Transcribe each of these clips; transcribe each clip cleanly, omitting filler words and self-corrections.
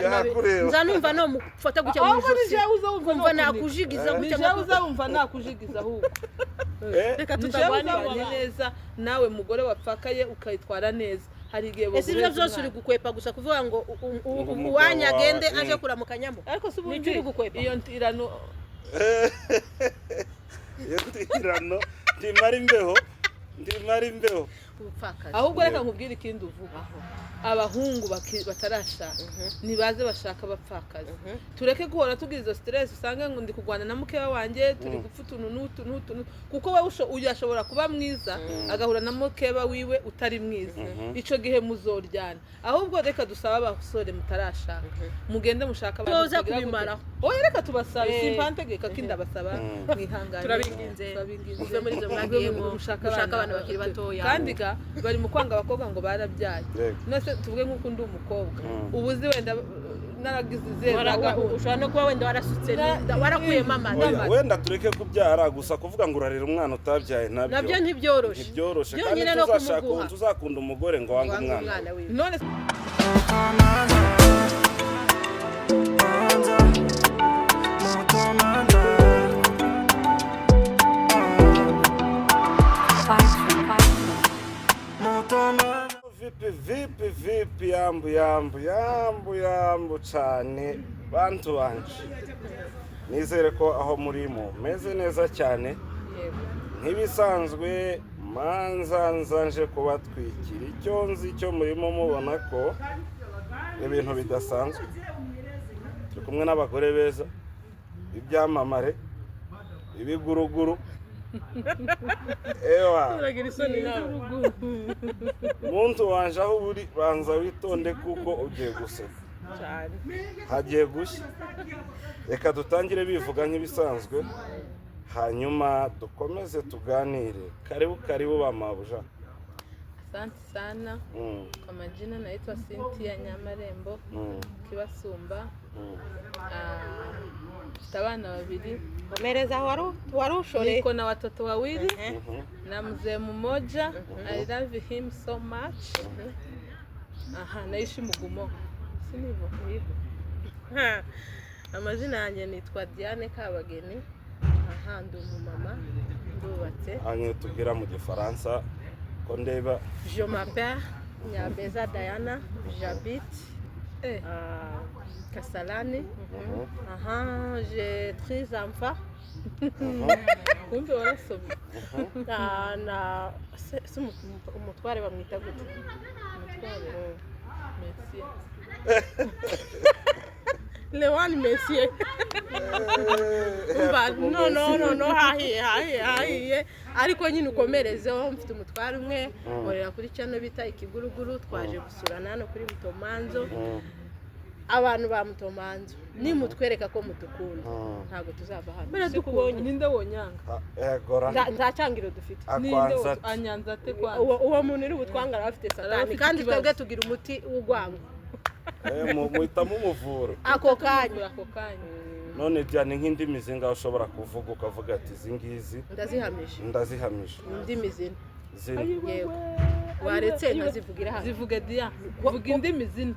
Yakureba. Nza numva nomufata gutya mu Ahubwo ni ijosi. jewe uza wumva Kumva nokunika. nakujigiza Ni gutya. jewe uza wumva nakujigiza ahubwo. Reka Ni jewe tutagwanira. uzabanye neza nawe, mugore wapfakaye, ukayitwara neza, hari igihe Ese ibyo boguheza byose uri umwana. gukwepa gusa kuvuga ngo Ngo umugabo uwanyu wawe, agende aje kuramukanyamo? Ariko se ubundi Nicyo uri gukwepa? iyo ntirano. Iyo ntirano ntimara imbeho, ntimara imbeho. Ubupfakazi. Ahubwo reka nkubwire ikindi uvuga: abahungu batarashaka nibaze bashaka abapfakazi, tureke guhora tugira izo stress, usange ngo ndi kurwana na mukeba wanjye, turi gupfa utuntu n'utu n'utu n'utu, kuko wowe uyu ashobora kuba mwiza, agahura na mukeba wiwe utari mwiza, ico gihe muzoryana. Ahubwo reka dusabe abasore mutarashaka, mugende mushaka abantu Tuza mutagira gute. kubimaraho. Oya, reka tubasabe. Simpantegeka ko ndabasaba, mwihangane. Turabinginze. Turabinginze. Muve muri ibyo mwagiyemo, Mushake mushake abana bakiri batoya. Kandi ga bari mu kwanga abakobwa ngo barabyaye. None tuvuge nk'uko ndi umukobwa, ubu uzi wenda naragize izihe za gahunda. Ushobora no kuba wenda warasutse n'inda, warakuyemo amata. Oya, wenda tureke kubyara gusa, kuvuga ngo urarera umwana utabyaye nabyo Nabyo ntibyoroshe. Ntibyoroshe kandi. Byonyine no Tuzashaka kumuguha. tuzakunda umugore ngo wange Wanga umwana. umwana wiwe. None Manza, muto manza. Five, five. Muto manza. Vipi vipi vipi? Yambu yambu yambu yambu cyane, bantu banje. Nizere ko aho muri mumeze neza cyane. Yego. Nk'ibisanzwe, manza nzanje kubatwikira icyo nzi cyo murimo mubona ko ibintu bidasanzwe. Turi kumwe n'abagore beza, ibyamamare, ibiguruguru, ewa. Uragira isoni nawe. Muntu wanje, aho uri banza witonde kuko ugiye guseka. Cyane. Hagiye gushya. Reka dutangire bivuga nk'ibisanzwe, hanyuma dukomeze tuganire. Karibu karibu ba mabuja. Asante sana. Kwa majina naitwa Cynthia Nyamarembo Kibasumba. Ah, mfite abana babiri. Komereza, wari ushoreye. Niko na watoto wawili na mzee mmoja. I love him so much. Aha, naishi Mugumo, si ndivyo? Ha, amazina yanjye nitwa Diane Kabageni. Aha, ndi umumama, ndubatse. Hanyuma tubwira mu Gifaransa ko ndeba. Je m'appelle Nyabeza Diana, j'habite à Kasalani. Aha, j'ai trois enfants. Kumbe warasomye. Na se umutware bamwita gute? Umutware Merci. Lewan Messier. Umva, no no no no, hahiye hahiye hahiye, ariko nyine ukomerezeho. Mfite umutware umwe, nkorera kuri channel bita Ikiguruguru. Twaje gusurana hano kuri Mutomanzo. Abantu ba Mutomanzo, nimutwereka ko mudukunda, ntabwo tuzava hano. Baradukubonye, ninde wonyanga? Egora. Nta cyangiro dufite. Ninde? Akwanza ati Anyanza ate kwanza? Uwo muntu uri butwanga araba afite Araba satani afite kandi ikibazo. twebwe tugira umuti w'urwango. Muhita mumuvura. Ako kanya. Ako kanya. None Diane, nk'indimi zingahe ushobora kuvuga ukavuga ati izi ngizi? Ndazihamije. Ndazihamije. Indimi zine. Zine. Yego, waretse nkazivugira hano. Zivuge dia, vuga indimi zine.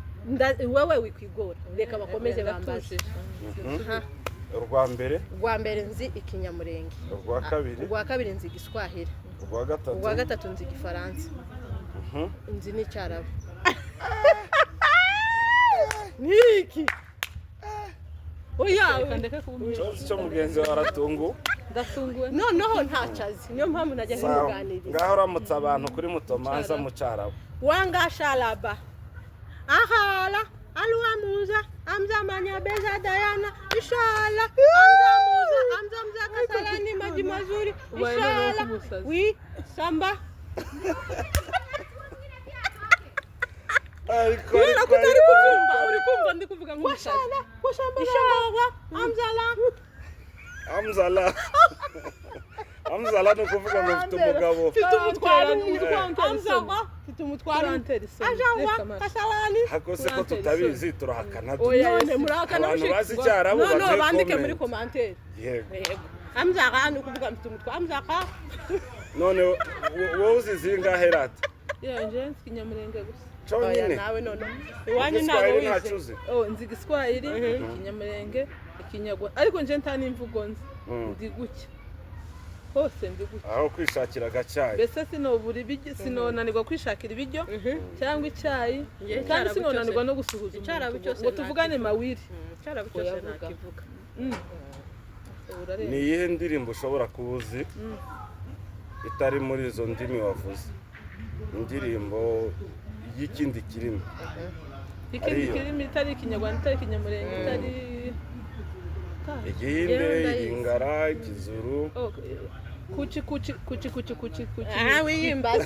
Wewe wikwigora, reka bakomeze bambaze. Ndatuje. Aha. Urwa mbere? Urwa mbere nzi Ikinyamurenge. Urwa kabiri? Urwa kabiri nzi Igiswahili. Urwa gatatu? Urwa gatatu nzi Igifaransa. Nzi n'Icyarabu. Niki oya. Reka ndeke kuba umwe. Ikibazo cyo mugenzi wawe aratungu. Ndatunguwe. Noneho ntacyo azi, niyo mpamvu najya Sawa. nkimuganiriza. Ngaho uramutse abantu kuri Mutomanza mu Cyarabu. Wanga shalaba ahala aluamuza amzamanya beza Dayana ishala amzamuza amzamza Kasalani maji mazuri. Ubaye noneho Ishala. nk'umusazi. Wi samba. Ariko Kubera ko utari kubyumva, uri kumva ndi kuvuga nk'umusazi. Washala ishala amzala. Amzala, amzala ni ukuvuga ngo mfite umugabo. Mfite umutwaro umwe. Urantera isoni. Amzaba, mfite umutwaro. Urantera isoni. Ajawa Reka amaso. Kasalani. Hako se ko tutabizi, turahakana? Oya. None murahakana? Abantu bazi Icyarabu No no, baduhe bandike comment. muri commentaire. Yego. Yego, amzaka ni ukuvuga mfite umutwaro, amzaka. None wowe uzi zingahe rata? Yeah, njyewe nzi Ikinyamurenge gusa. Cyonyine. Oya, nawe none iwanyu ntabwo Igiswahili wize. ntacyo uzi. Oh, nzi igiswahili, ikinyamurenge, ikinyarwanda, ariko nje nta n'imvugo nzi. Ndi gutya hose, ndi gutya. Aho kwishakira agacyayi. Mbese sinobura ibiryo, sinonanirwa kwishakira ibiryo cyangwa icyayi, Nge kandi icyarabu sinonanirwa cyose- no gusuhuza icyarabu umuntu cyose ngo tuvugane ntakivuga. mawiri. Icyarabu cyose Oya, vuga. ntakivuga. Urarenga. Ni iyihe ndirimbo ushobora kuba uzi itari muri izo ndimi wavuze, indirimbo y'ikindi kirimi? Ikindi Ariyo. kirimi itari ikinyarwanda, itari ikinyamurenge, itari Igihinde, Yewe ndayizi. Ilingara, Ikizuru. Oh, kuki kuki kuki kuki kuki kuki. Aha wiyimbaza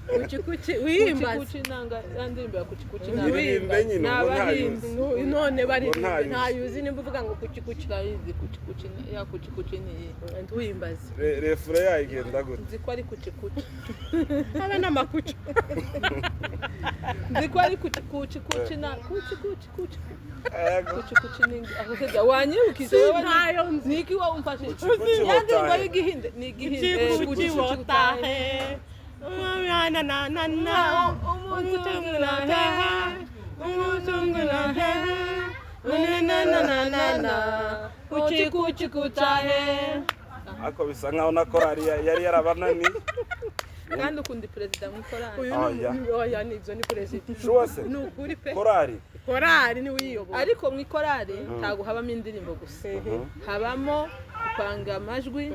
kuki kuki Kuki wiyimbaza. Kuki nanga ya ndirimbo ya kuki kuki. Iririmbe nyine, Ni ubwo Abahinde. ntayuzi. None baririmbe. Ntayuzi. Ntayuzi nimba uvuga ngo kuki kuki. Ndayizi, kuki kuki ya kuki kuki ni iyi. Wiyimbaze. Refrain yayo igenda gute? Nzi ko ari kuki kuki. Habe n'amakuki. Nzi ko ari kuki kuki kuki na kuki kuki kuki. Ego. Kuki kuki ni aho se wanyibukije Si wowe ntayo nzi. Niki wowe umfashije? Kuki kuki Ya ndirimbo wotahe. y'igihinde ni igihinde. Kuki kuki wotahe, na na na na, Umunsi utahe, umunsi utahe, na na na na na, kuki kuki kutahe. Ariko bisa nkaho na korali yari yarabananiye. Kandi ukunda perezida mu ikorali. Uyu Oya. ni oya, ni ibyo, ni perezida. Shuwa se? Ni ukuri pe. Korali. Korali niwe uyiyoboye. Ariko mu ikorali ntabwo habamo indirimbo gusa, habamo gupanga amajwi,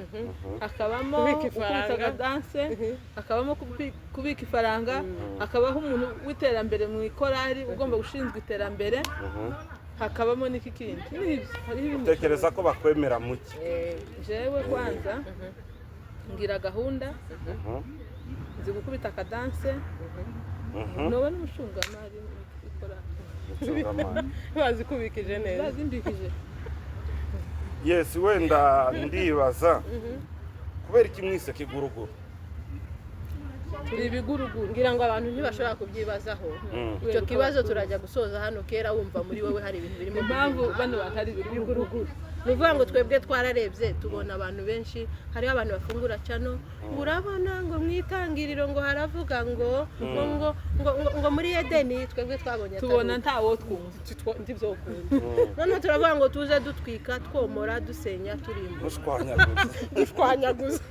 hakabamo Kubika gukubita ifaranga. akadanse, hakabamo kubika ifaranga, hakabaho umuntu w'iterambere mu ikorali ugomba gushinzwe iterambere, hakabamo n'iki kindi n'ibyo, hariho ibindi. Utekereza ko bakwemera muke? Jewe kwanza ngira gahunda, nzi gukubita akadanse, noba n'umucungamari w'ikorali. Umucungamari. Bazikubikije neza. Bazimbikije. Yes, wenda ndibaza kubera iki mwise Kiguruguru? Turi ibiguruguru. Ngira ngo abantu ntibashobora kubyibazaho icyo kibazo. Turajya gusoza hano kera wumva muri wowe hari ibintu birimo Impamvu bano bantu ari ibiguruguru. Ni ukuvuga ngo twebwe twararebye tubona abantu benshi, hariho abantu bafungura channel, ngo urabona ngo mu itangiriro ngo haravuga ngo muri Edeni, twebwe twabonye atari Tubona uko. ntawo twumva. Ntibyokunda. Noneho turavuga ngo tuze dutwika, twomora, dusenya, turimbura. Mushwanyaguza. Dushwanyaguza.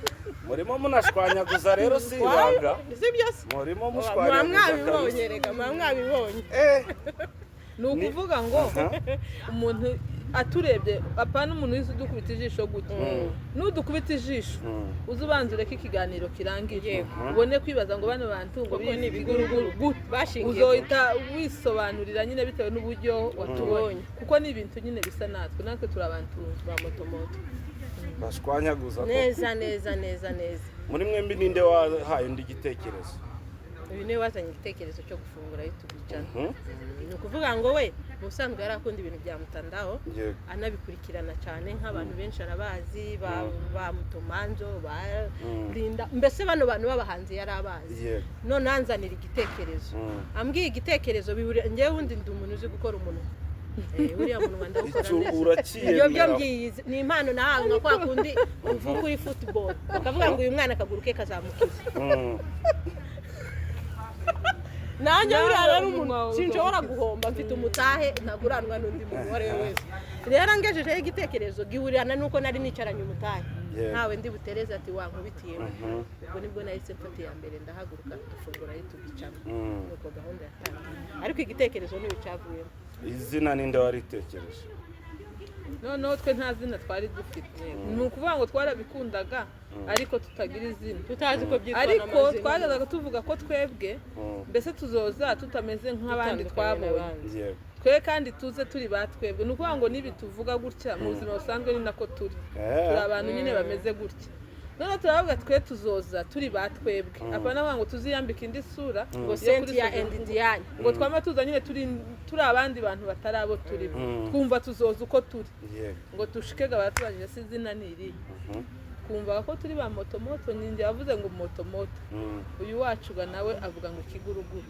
Murimo munashwanyaguza rero, si ibanga. Si byo se? Murimo Muba mushwanyaguza mwabibonye kabisa. reka, muba mwabibonye. Ni ukuvuga ngo umuntu aturebye, apana umuntu wese udukubita ijisho gutya, n'udukubita ijisho uze ubanza ureke ikiganiro kirangire, ubone kwibaza ngo bano bantu ngo Koko ni bize ibiguruguru gute. Bashingiye Uzohita wisobanurira nyine bitewe n'uburyo watubonye, kuko ni ibintu nyine bisa natwe, natwe turi abantu ba motomoto. Bashwanyaguza koko. Neza neza neza neza. Muri mwembi ninde wahaye undi igitekerezo? Uyu niwe wazanye igitekerezo cyo gufungura YouTube channel. Ni ukuvuga ngo we mu busanzwe yari akunda ibintu bya mutandao, anabikurikirana cyane, nk'abantu benshi arabazi, ba Mutomanzo, ba Linda, mbese bano bantu b'abahanzi yari abazi. None anzanira igitekerezo, ambwiye igitekerezo bihurira njyewe, wundi ndi umuntu uzi gukora umunwa. Uriya munwa ndawukora Icyo neza. Ibyo byo uracyiyemera. mbyiyizi, ni impano nahawe, nka kwa kundi uvuka uri football bakavuga ngo uyu mwana akaguru ke kazamukiza. Nanjye Nawe buriya rero umunwa umuntu wawe sinshobora uzamukiza. guhomba, mfite umutahe ntaguranwa n'undi muntu uwo ari we wese. Rero angejejeho igitekerezo gihurirana n'uko nari nicaranye umutahe, ntawe ndi butereze ati wankubitiyemo. Ubwo nibwo nahise mfata iya mbere, ndahaguruka, dufungura YouTube channel. Nuko gahunda yatangiye, ariko igitekerezo niwe cyavuyemo. Izina ninde waritekereje? Noneho twe nta zina twari dufite, ni ukuvuga ngo twarabikundaga ariko tutagira izina, tutazi ko byitwa ariko n'amazina. twajyaga tuvuga ko twebwe mbese tuzoza tutameze nk'abandi Dutandukanye twabonye. n'abandi. Twe kandi tuze turi ba twebwe, ni ukuvuga ngo nibi tuvuga gutya mu buzima busanzwe ni nako turi. Turi abantu nyine bameze gutya. Noneho turavuga twe tuzoza turi ba twebwe, apana kuvuga ngo tuziyambike indi sura Ngo yo kuri Cynthia social and media. Diane. Ngo twama tuza nyine turi abandi bantu batari abo turi bo. Twumva tuzoza uko turi. Ngo tushikega baratubajije se izina ni irihe, twumva ko turi ba motomoto. Ninjye wavuze ngo motomoto, uyu wacu ga nawe avuga ngo ikiguruguru.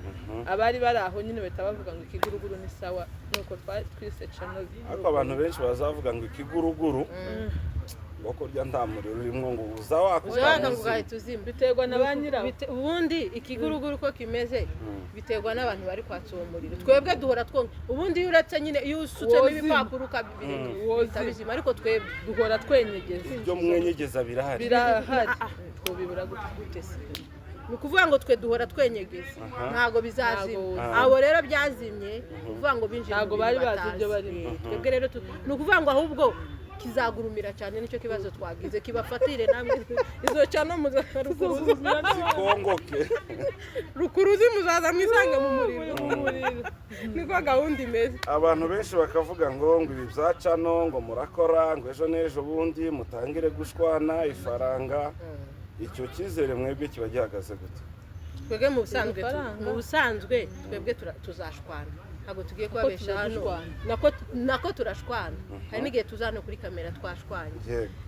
Abari bari aho nyine bahita bavuga ngo ikiguruguru ni sawa, nuko twise channel. Ariko abantu benshi bazavuga ngo ikiguruguru. Ngo kurya nta muriro urimo, ngo uza waka Uza waka ngo ukamuzima. ugahita uzima. Biterwa na ba nyirawo. Ubundi ikiguruguru uko kimeze biterwa n'abantu bari kwatsa uwo muriro. Twebwe duhora twonka. Ubundi iyo uretse nyine, iyo usutsemo Wozima. ibipapuro ukabireka, Wozima. bihita bizima, ariko twebwe Duhora twenyegeza. Ibyo mwenyegeza birahari? Birahari, twobibura gute se? Ni ukuvuga ngo twe duhora twenyegeza, ntabwo bizazima. Ntabwo. Abo rero byazimye, ni ukuvuga ngo binjiye mu Ntabwo bintu bari bazi batazi. ibyo barimo. Twebwe rero ni ukuvuga ngo ahubwo kizagurumira cyane, nicyo kibazo twagize. Kibafatire namwe izo cano rukuruzi. Zikongoke. Rukuruzi, muzaza mwisange mu muriro. Mu muriro. Niko gahunda imeze. Abantu benshi bakavuga ngo ibi bya channel, ngo murakora, ngo ejo n'ejo bundi mutangire gushwana ifaranga. Icyo cyizere mwebwe kiba gihagaze gute? Twebwe mu busanzwe Ifaranga. Mu busanzwe twebwe tuzashwana, ntabwo tugiye kubabesha hano. Tuzashwana. Nako turashwana, hari n'igihe tuza hano kuri kamera twashwanye.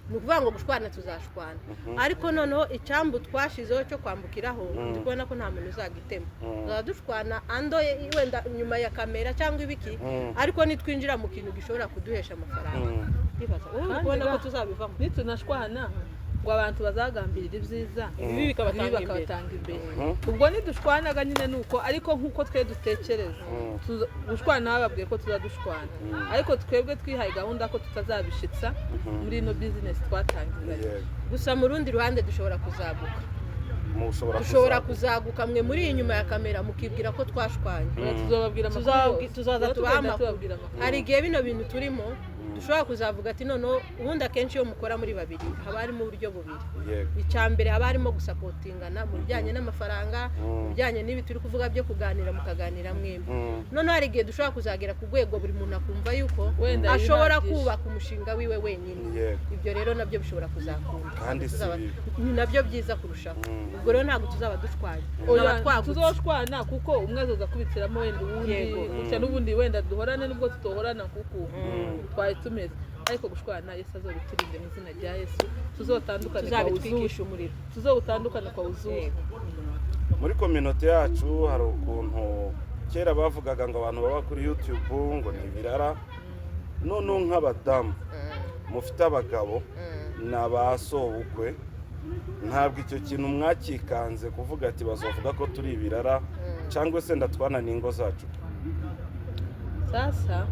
Ni ukuvuga ngo gushwana tuzashwana, ariko noneho icyambu twashizeho cyo kwambukiraho, ndi kubona ko nta muntu uzagitema. Tuzaba dushwana andoye wenda nyuma ya kamera cyangwa ibiki, ariko nitwinjira mu kintu gishobora kuduhesha amafaranga, ndibaza wowe uri Kandi kubona ko tuzabivamo. Nitunashwana, ngo abantu bazagambirira ibyiza, ibibi bikabatanga ibibi imbere. Bakabatanga imbere. Ubwo nidushwanaga nyine nuko, ariko nk'uko twe dutekereza, gushwana bababwiye ko tuzadushwana, ariko twebwe twihaye gahunda ko tutazabishitsa muri ino bizinesi twatangizanye. Gusa mu rundi ruhande dushobora kuzaguka. Mushobora Dushobora kuzaguka. kuzaguka, mwe muri inyuma ya kamera mukibwira ko twashwanye. Tuzababwira amakuru yose. Tuzaza Tuba tubahe tugenda amakuru. tubabwira amakuru. Hari igihe bino bintu turimo dushobora kuzavuga ati noneho ubundi akenshi iyo mukora muri babiri haba harimo uburyo bubiri. Icya mbere, haba harimo gusapotingana mu bijyanye n'amafaranga, mu bijyanye n'ibi turi kuvuga byo kuganira, mukaganira mwembi. Noneho hari igihe dushobora kuzagera ku rwego buri muntu akumva yuko Wenda ashobora bihagije. kubaka umushinga wiwe wenyine. Ibyo rero nabyo bishobora kuzakunda. Kandi si bibi. Ni nabyo byiza kurushaho. Ubwo rero ntabwo tuzaba dushwanye, Oya, tuzaba twagutse. Tuzoshwana kuko umwe azoza akubitiramo wenda uwundi gutya, n'ubundi wenda duhorane nubwo tutohorana kuko twari tumeze, ariko gushwana Yesu azobiturinde mu izina rya Yesu. Tuzotandukane kwa uzuri. Tuzabitwikisha umuriro. Tuzowutandukane kwa uzuri. Muri communauté yacu hari ukuntu kera bavugaga ngo abantu baba kuri YouTube ngo ni ibirara. Noneho nk'abadamu mufite abagabo ni ba sobukwe, ntabwo icyo kintu mwakikanze kuvuga ati bazovuga ko turi ibirara cyangwa se ndatwana n'ingo zacu? Sasa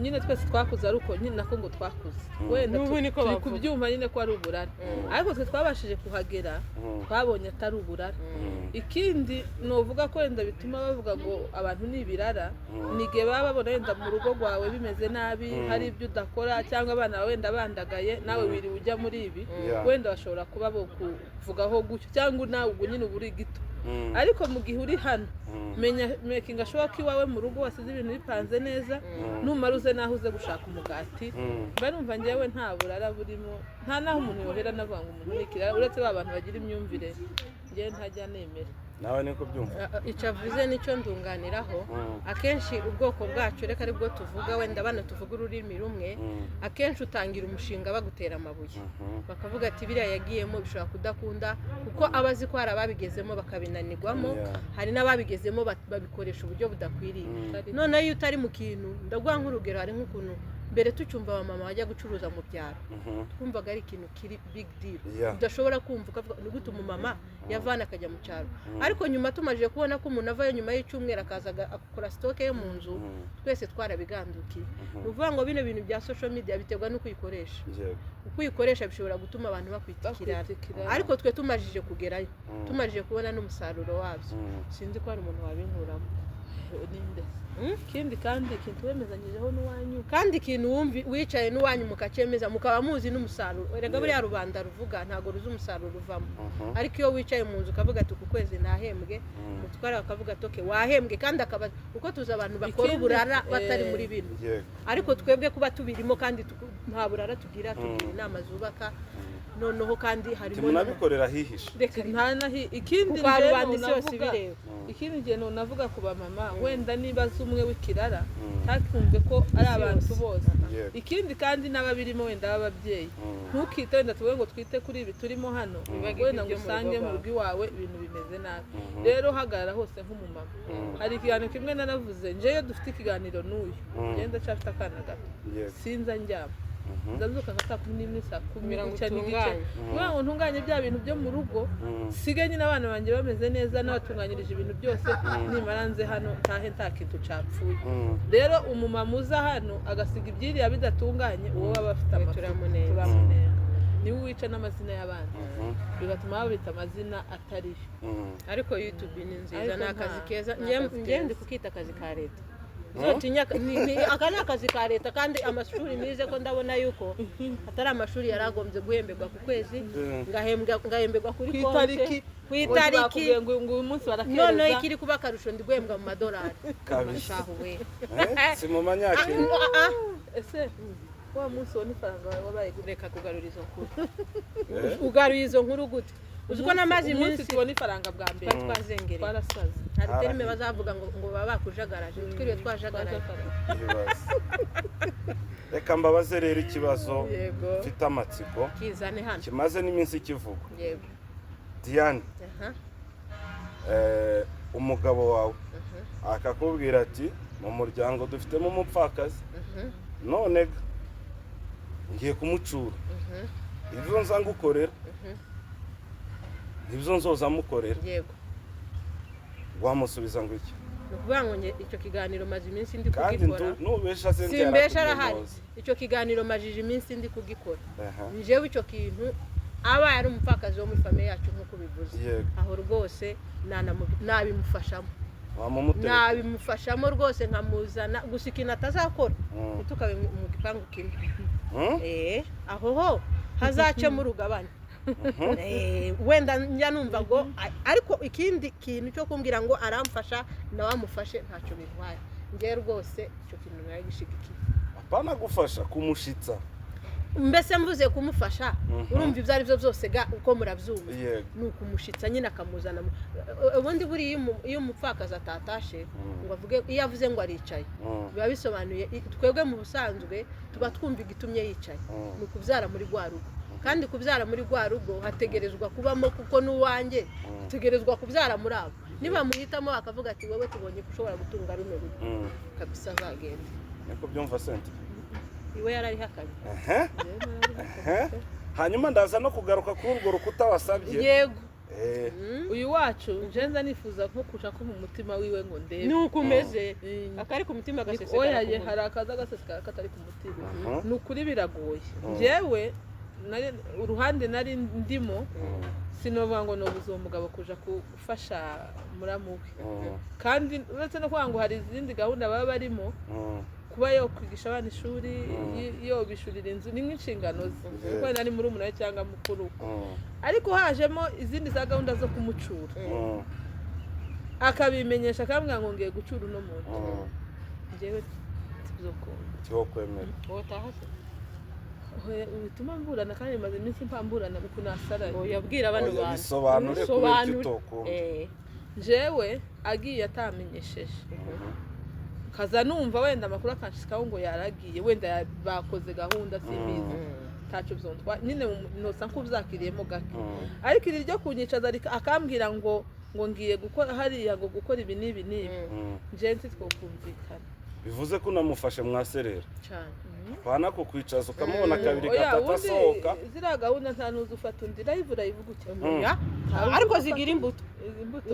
nyine twese twakuze, ari uko nyine nako ngo twakuze wenda N'ubu niko turi bavuga. kubyumva nyine ko ari uburara, ariko twe twabashije kuhagera, twabonye atari uburara. Ikindi nuvuga ko wenda bituma bavuga ngo abantu ni ibirara, ni igihe baba babona wenda mu rugo rwawe bimeze nabi, hari ibyo udakora, cyangwa abana bawe wenda bandagaye, nawe wiriwe ujya muri ibi, wenda bashobora kuba bokuvugaho gutyo, cyangwa nawe ubwo nyine uba uri gito. Ariko mu gihe uri hano, menya making sure ko iwawe mu rugo wasize ibintu bipanze neza, numara uze naho uze gushaka umugati. Mba numva njyewe nta burara burimo, nta n'aho umuntu yohera anavuga ngo umuntu ni ikirara, uretse ba bantu bagira imyumvire njyewe ntajya nemera. Nawe niko byumva? Icyo avuze nicyo ndunganiraho. Akenshi ubwoko bwacu, reka aribwo tuvuga, wenda bano tuvuga ururimi rumwe, akenshi utangira umushinga bagutera amabuye, bakavuga ati biriya yagiyemo bishobora kudakunda, kuko aba azi ko hari ababigezemo bakabinanirwamo. Hari n'ababigezemo babikoresha uburyo budakwiriye. Noneho iyo utari mu kintu, ndaguha nk'urugero, hari nk'ukuntu mbere tucyumva abamama bajya gucuruza mu byaro, twumvaga ari ikintu kiri big deal, udashobora kumva, ukavuga ni gute umumama yavana akajya mu cyaro. Ariko nyuma tumajije kubona ko umuntu avayo nyuma y'icyumweru akaza agakora stock yo mu nzu, twese twarabigandukiye. Ni ukuvuga ngo bino bintu bya social media biterwa n'uko uyikoresha. Uko uyikoresha bishobora gutuma abantu bakwita ikirara. Bakwita ikirara. Ariko twe tumajije kugerayo, tumajije kubona n'umusaruro wabyo, sinzi ko hari umuntu wabinkuramo. Ninde? Ikindi kandi ikintu wemezanyijeho n'uwanyu. Kandi ikintu wumvi wicaye n'uwanyu mukacyemeza, mukaba muzi n'umusaruro. Erega buriya rubanda ruvuga ntabwo ruzi umusaruro uvamo, ariko iyo wicaye mu nzu ukavuga ati uku kwezi nahembwe, umutware bakavuga ati okay wahembwe, kandi akaba uko tuzi abantu bakora uburara batari muri bino. Ariko twebwe kuba tubirimo kandi nta burara tugira, tugira inama zubaka. Noneho kandi harimo Timunabikorera hihishe. Reka. Nta nahi ikindi Kuko njyewe rubanda isi yose nonavuga- ibireba. Ikindi gihe navuga ku bamama, wenda niba azi umwe w'ikirara, ntakumve ko ari abantu bose. Ikindi kandi n'ababirimo wenda b'ababyeyi, ntukite wenda tuvuge ngo twite kuri ibi turimo hano, Wibagirwe wenda ngo ibyo mu usange rugo mu rugo iwawe ibintu bimeze nabi. Rero hagarara hose nk'umumama. Hari ikiganiro kimwe naravuze, njyewe iyo dufite ikiganiro n'uyu, ngenda ndacyafite akana gato, sinza ndyama. Ndabyuka nka saa 11, saa 10 Kugira ngo gutya n'igice, utunganye. kugira ngo ntunganye bya bintu byo mu rugo, sige nyine abana banjye bameze neza, n'abatunganyirije ibintu byose. Nimara nze hano ntahe nta kintu capfuye. Rero umumama uza hano agasiga ibyiriya bidatunganye, uwo baba afite We amafuti, turamunenga. Turamunenga, niwe wica n'amazina y'abandi, bigatuma babita amazina atariyo. Ariko YouTube ni nziza. Ariko Ni akazi keza. ni akazi Njye ndi keza. kukita akazi ka leta. Uzotinya aka ni akazi ka leta, kandi amashuri nize ko ndabona yuko atari amashuri yari agombye guhemberwa ku kwezi, ngahemberwa kuri Ku konti, itariki. ku itariki. Bakubwiye ngo uyu munsi barakereza. Noneho ikiri kuba akarusho, ndi guhembwa mu madolari. Kabisa. Shahu we. Eh, si mu manyakenya. Ah, ah. Ese wa munsi ubona ifaranga wabaye gute? Reka kugarura izo nkuru. Eh? Ugaruye izo nkuru gute? Uzi ko namaze Umunsi iminsi tubona ifaranga bwa mbere, twari twazengereye. twarasaze. Hari terime bazavuga ngo baba bakujagaraje, twiriwe twajagaraje. Ibibazo. Reka mbabaze rero ikibazo Yego. mfite amatsiko, Kizane hano. kimaze n'iminsi kivugwa. Yego. Diane, Aha. umugabo wawe akakubwira ati: "Mu muryango dufitemo umupfakazi, none ga ngiye kumucura, ibyo nza ngukorera nibyo nzoza mukorera." Yego. Wamusubiza ngo iki? Ni ukuvuga ngo njye icyo kiganiro maze iminsi ndi Kandi kugikora. nubesha se? Simbesha, arahari. Icyo kiganiro majije iminsi ndi kugikora. Njyewe icyo kintu, abaye ari umupfakazi wo muri famille yacu nk'uko ubivuze, aho rwose nabimufashamo. Wamumutereka? Nabimufashamo rwose, nkamuzana. Gusa ikintu atazakora, ntitukabe mu gipangu kimwe. Aho ho hazacemo urugabane. Wenda njya numva ngo ariko ikindi kintu cyo kumbwira ngo aramfasha nawe amufashe, ntacyo bintwaye. Njyewe rwose icyo kintu naragishigikiye. Apana gufasha, kumushitsa. Mbese mvuze kumufasha, urumva ibyo ari byo byose ga uko murabyumva. Yego. Ni ukumushitsa nyine, akamuzana ubundi buriya iyo umupfakazi atatashe ngo avuge, iyo avuze ngo aricaye, biba bisobanuye twebwe mu busanzwe tuba twumva igitumye yicaye. Ni ukubyara muri rwa rugo, kandi kubyara muri rwa rugo hategerezwa kubamo, kuko n'uwanjye hategerezwa kubyara muri abo. Niba muhitamo bakavuga ati: "Wowe tubonye ko ushobora gutunga runo rugo," kabisa azagenda. Niko byumva sente? Iwe yararihakanye. Ehe. Ehe. Hanyuma ndaza no kugaruka kuri urwo rukuta wasabye. Yego. Uyu wacu njenza nifuza nko kuja ko mu mutima wiwe ngo ndebe. Ni uko umeze, akari ku mutima gasesekara Oya ku ye munwa. Hari akaza gasesekara katari ku mutima. Ni ukuri biragoye. Njyewe uruhande nari ndimo, sinovuga ngo nobuze uwo mugabo kuja gufasha muramu we, kandi uretse no kuvuga ngo hari izindi gahunda baba barimo, kuba yo kwigisha abana ishuri, yobishurira inzu, ni nk'inshingano ze, kuko wenda ari murumuna we cyangwa mukuru we. Ariko hajemo izindi za gahunda zo kumucura, akabimenyesha, akambwira ngo ngiye gucura uno muntu, njyewe sibyokunda. Tiwo kwemera. Wowe utaha se? Oya, bituma mburana, kandi maze iminsi mpamburana uku nasaraye. Oya, bwira bano Oya, bantu. bisobanure kubera icyo Bisobanure. utokunda. Njyewe agiye atamenyesheje, kaza numva wenda amakuru akanshikaho ngo yaragiye, wenda bakoze gahunda, simbizi, ntacyo byontwa nyine, nosa nk'ubyakiriyemo gake. Ariko iri ryo kunyicaza akambwira ngo ngiye gukora hariya, ngo gukora ibi n'ibi n'ibi, njyewe ntitwokumvikana. Bivuze ko unamufashe mwaserera. Cyane. Pana kukwicaza ukamubona kabiri, Oya, gatatu ubundi asohoka. ziriya gahunda nta n'uzi ufata undi live, urayivuga ukemura. Oya, ariko zigira imbuto. Izi mbuto.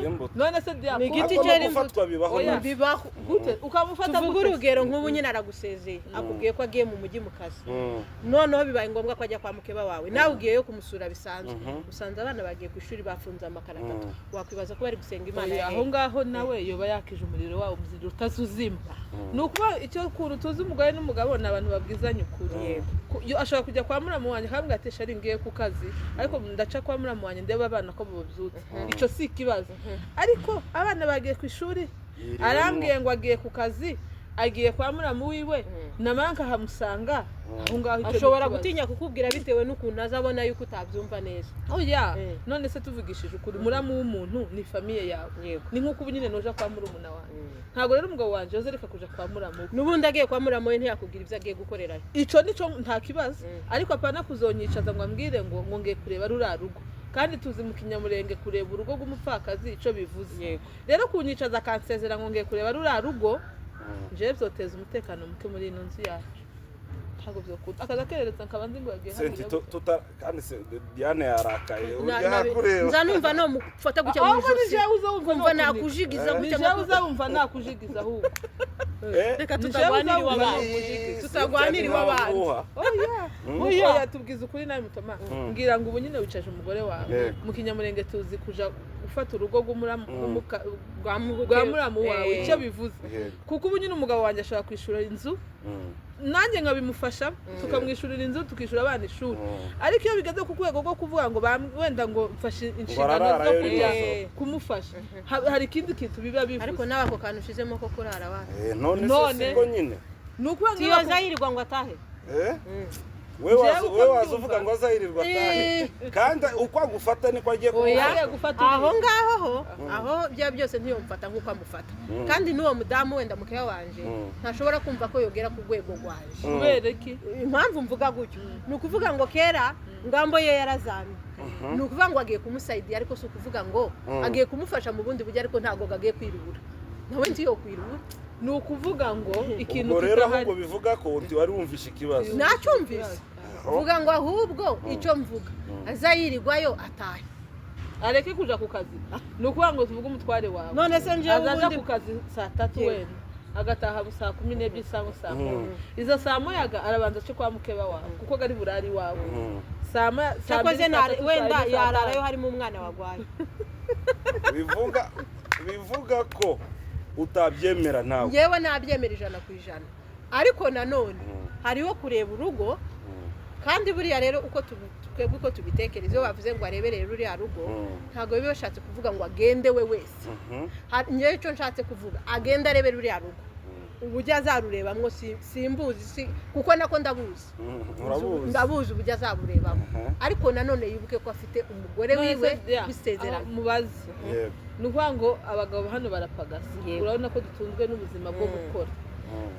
Imbuto. None se Ni igiti Ariko no cyera imbuto. gufatwa bibaho. Oya. Nabyo. Bibaho. Gute ukamufata? Tuvuge Gute? urugero, nk'ubu nyine aragusezeye, akubwiye ko agiye mu mujyi mu kazi. Noneho bibaye ngombwa ko ajya kwa mukeba wawe, nawe ugiyeyo kumusura bisanzwe, usanze abana bagiye ku ishuri bafunze amakara atatu, wakwibaza ko bari gusenga Imana Oya, ya aho hehe? ngaho nawe yoba yakije umuriro wawo, umuriro utazuzima. Ni ukuba icyo kuntu tuzi umugore n'umugabo ni abantu babwizanya ukuri. Ashobora kujya kwa muramu wanjye akambwira ati: "Shari, ngiye ku kazi, ariko ndaca kwa muramu wanjye ndebe abana ko babyutse." Icyo si ikibazo, ariko abana bagiye ku ishuri, Yiriwemo. arambwiye ngo agiye ku kazi, agiye kwa muramu wiwe, namara nkahamusanga aho ngaho, icyo ni Ashobora ikibazo. gutinya kukubwira bitewe n'ukuntu azabona yuko utabyumva neza. Oya. None se tuvugishije ukuri, muramu w'umuntu ni famille yawe. Yego. Ni nk'uko ubu nyine noja kwa murumuna wanjye. Ntabwo rero umugabo wanjye yoza reka kuja kwa muramu we. N'ubundi agiye kwa muramu we ntiyakubwira ibyo agiye gukorerayo. Ico nico nta kibazo, ariko apana kuzonyicaza ngo ambwire ngo ngiye kureba ruriya rugo, kandi tuzi mu Kinyamurenge kureba urugo rw'umupfakazi ico bivuze. Yego. Rero kunyicaza akansezera ngo ngiye kureba ruriya rugo, jewe byoteza umutekano muke muri ino nzu yacu. Ntabwo byokunda, akaza akerereza nkaba nzi ngo yagiye Senti hariya. kandi Diane yarakaye, urya Na- hakureba. Nza numva nomufata gutya mu Ahubwo ni ijosi, jewe uza wumva kumva nokunika. nakujigiza Ni gutya. jewe uzabumva nakujigiza ahubwo. Eh? Reka Ni jewe tutagwanira uzabumva iw'abandi. nakujigiza. Tutagwanira iw'abandi. Uha. Oya, oya, tubwiza ukuri nawe mutoma, mbwira ngo ubu nyine wicaje umugore wawe Yego. mu Kinyamurenge, tuzi kuja gufata urugo Rwa rwa muramu wawe, icyo bivuze. Kuko ubu nyine umugabo wanjye ashobora kwishura inzu, nanjye nkabimufasha, tukamwishyurira inzu, tukishyura abana ishuri. Ariko iyo bigeze ku rwego rwo kuvuga ngo wenda ngo mfashe inshingano zo arararayo kujya rimwe. kumufasha, hari ikindi kintu biba Ariko bivuze. nawe ako kantu ushizemo ko kurara abana. None se None. siko nyine? Ni ukuvuga ngo Tiyoza yirirwa ngo atahe. Eh? We Jewe waza uko we waza mbyumva. uvuga ngo azayirirwa atahe, kandi uko agufata niko agiye Oya. kumufata. Gufata Aho ngaho ho, aho bya byose ntiyomfata nk'uko amufata, kandi n'uwo mudamu wenda mukeya wanje ntashobora kumva ko yogera ku rwego rwanje. Kubera iki? Impamvu mvuga gutyo ni ukuvuga ngo kera ngambo ye yarazamye, ni ukuvuga ngo agiye kumusayidiya, ariko si ukuvuga ngo agiye kumufasha mu bundi buryo, ariko ntabwo agiye kwirubura, nawe ntiyokwirubura. Ni ukuvuga ngo ikintu Ubwo rero kitahari ahubwo bivuga ko uti wari wumvishe ikibazo. Nacyumvise, mvuga ngo ahubwo icyo mvuga azayirirwayo atahe. Areke kuja ku kazi. Ni ukuvuga ngo tuvuge umutware wawe None se njyewe azaja ubundi ku kazi saa 3, Yego. wenda agataha saa 12 cyangwa saa 10. Izo saa moyaga arabanza ace kwa mukeba wawe, kuko ari burari iwawe. Saa moya, saa Cyakoze mbiri, saa tatu, saa wenda yine, saa yararayo tanu. harimo umwana wagwaye. Bivuga ko utabyemera nawe. Yewe, nabyemera 100%, ariko nanone hariho kureba urugo. Kandi buriya rero uko twebwe uko tubitekereza, iyo bavuze ngo areberere ruriya rugo, ntabwo biba bashatse kuvuga ngo agende we wese. Njyewe icyo nshatse kuvuga, agende arebere ruriya rugo, uburyo azarurebamwo simbuzi, kuko nako ndabuzi. Urabuzi. Ndabuzi uburyo azaburebamo. Ariko nanone yibuke ko afite umugore None wiwe se, ya, w'isezerano. aho mubaze. Yego. Ni ukuvuga ngo abagabo hano barapagasa. Yego. Urabona ko dutunzwe n'ubuzima bwo gukora.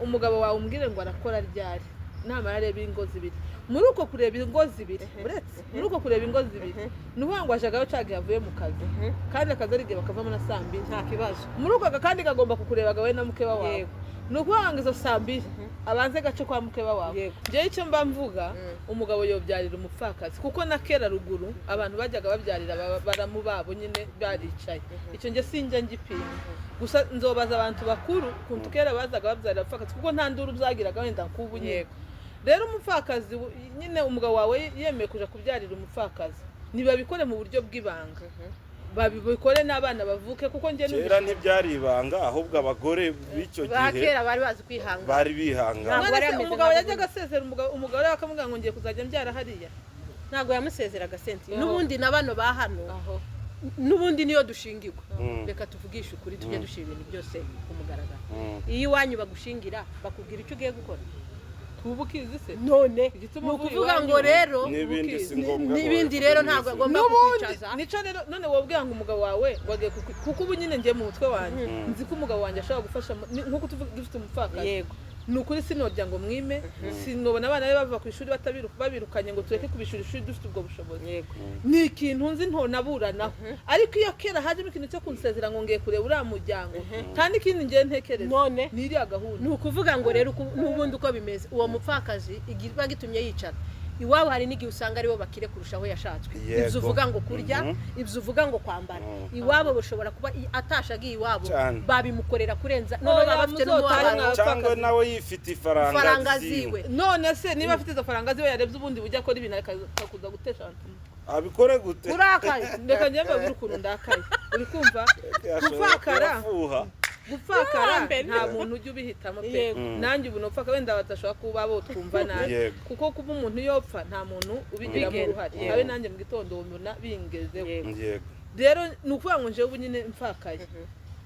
Umugabo wawe umbwire ngo arakora ryari, namara areba ingo zibiri? Muri uko kureba ingo zibiri, uretse muri uko kureba ingo zibiri, ni ukuvuga ngo ajagayo cya gihe avuye mu kazi, kandi akazi ari igihe bakavamo na saa 2. Nta kibazo. Muri uko kandi kagomba kukureba wowe na mukeba wawe. Yego. Ni ukuvuga ngo izo saa 2 abanze gace kwa mukeba wawe. Yego. Njyewe icyo mba mvuga, umugabo yobyarira umupfakazi, kuko na kera ruguru abantu bajyaga babyarira baramu babo nyine baricaye. Icyo njye sinjya ngipima, gusa nzobaza abantu bakuru ukuntu kera bazaga babyarira abapfakazi, kuko nta nduru byagiraga wenda nk'ubu nyine. Yego. Rero umupfakazi nyine umugabo wawe yemeye kuja kubyarira umupfakazi, ntibabikore mu buryo bw'ibanga, babikore n'abana bavuke, kuko njye Kera ntibyari ibanga, ahubwo abagore b'icyo Ba gihe kera bari bazi kwihangana. bari bihangana. Ntabwo None bari se bameze umugabo nka yajyaga asezera umugore we akamubwira ngo ngiye kuzajya mbyara hariya? Ntabwo yamusezeraga, Senti. Aho. N'ubundi na bano ba hano, Aho. n'ubundi niyo dushingirwa. Reka tuvugishe ukuri, tujye dushyira ibintu byose ku mugaragaro. Iyo iwanyu bagushingira, bakubwira icyo ugiye gukora? Tuba ukizi se? None Igituma ni uvuye ukuvuga iwanyu ngo rero N'ibindi si ngombwa ngo n'ibindi babivuge rero mu ntabwo izina. agomba N'ubundi kukwicaza. Nico rero none wabwira ngo umugabo wawe ngo agiye kuko ubu nyine ngiye mu mutwe wanjye, nzi ko umugabo wanjye ashobora gufasha nk'uko tuvuga dufite umupfakazi. Yego. Ni ukuri sinodya ngo mwime, sinobona abana be bava ku ishuri babirukanye ngo tureke kubishura ishuri dufite ubwo bushobozi. Yego. Ni ikintu nzi ntonaburanaho, ariko iyo kera hajemo ikintu cyo kunsezera ngo ngiye kureba uriya muryango, nta n'ikindi ngiye ntekereza. None ni iriya gahunda. Ni ukuvuga ngo rero n'ubundi uko bimeze, uwo mupfakazi igiba gitumye yicara iwabo, hari n'igihe usanga aribo bakire kurushaho yashatswe. Yego. Ibyo uvuga ngo kurya, ibyo uvuga ngo kwambara, iwabo bashobora kuba atashagiye iwabo Cyane. babimukorera kurenza noneho Oya, baba bafite muzotare n'umubabaro. mwa- Cyangwa nawe yifite ifaranga Ifaranga ziwe. ziwe. None se niba afite izo faranga ziwe, yarebye ubundi buryo akora ibintu akakuza gutesha abantu umutwe. Abikore gute? Urakaye. Reka njye mbabwire ukuntu ndakaye, uri kumva? Yashobora Gupfakara. kubafuha. Gupfakara Yambe. nta muntu ujya ubihitamo pe. Yego. Nanjye ubu nopfaka, wenda badashobora kuba bo twumva nabi. Yego. Kuko kuba umuntu yopfa nta muntu ubigiramo Ubigena. uruhare. Yego. Habe nanjye mu gitondo mbona bingezeho. Yego. Yego. Rero ni ukuvuga ngo njyewe ubu nyine mfakaye,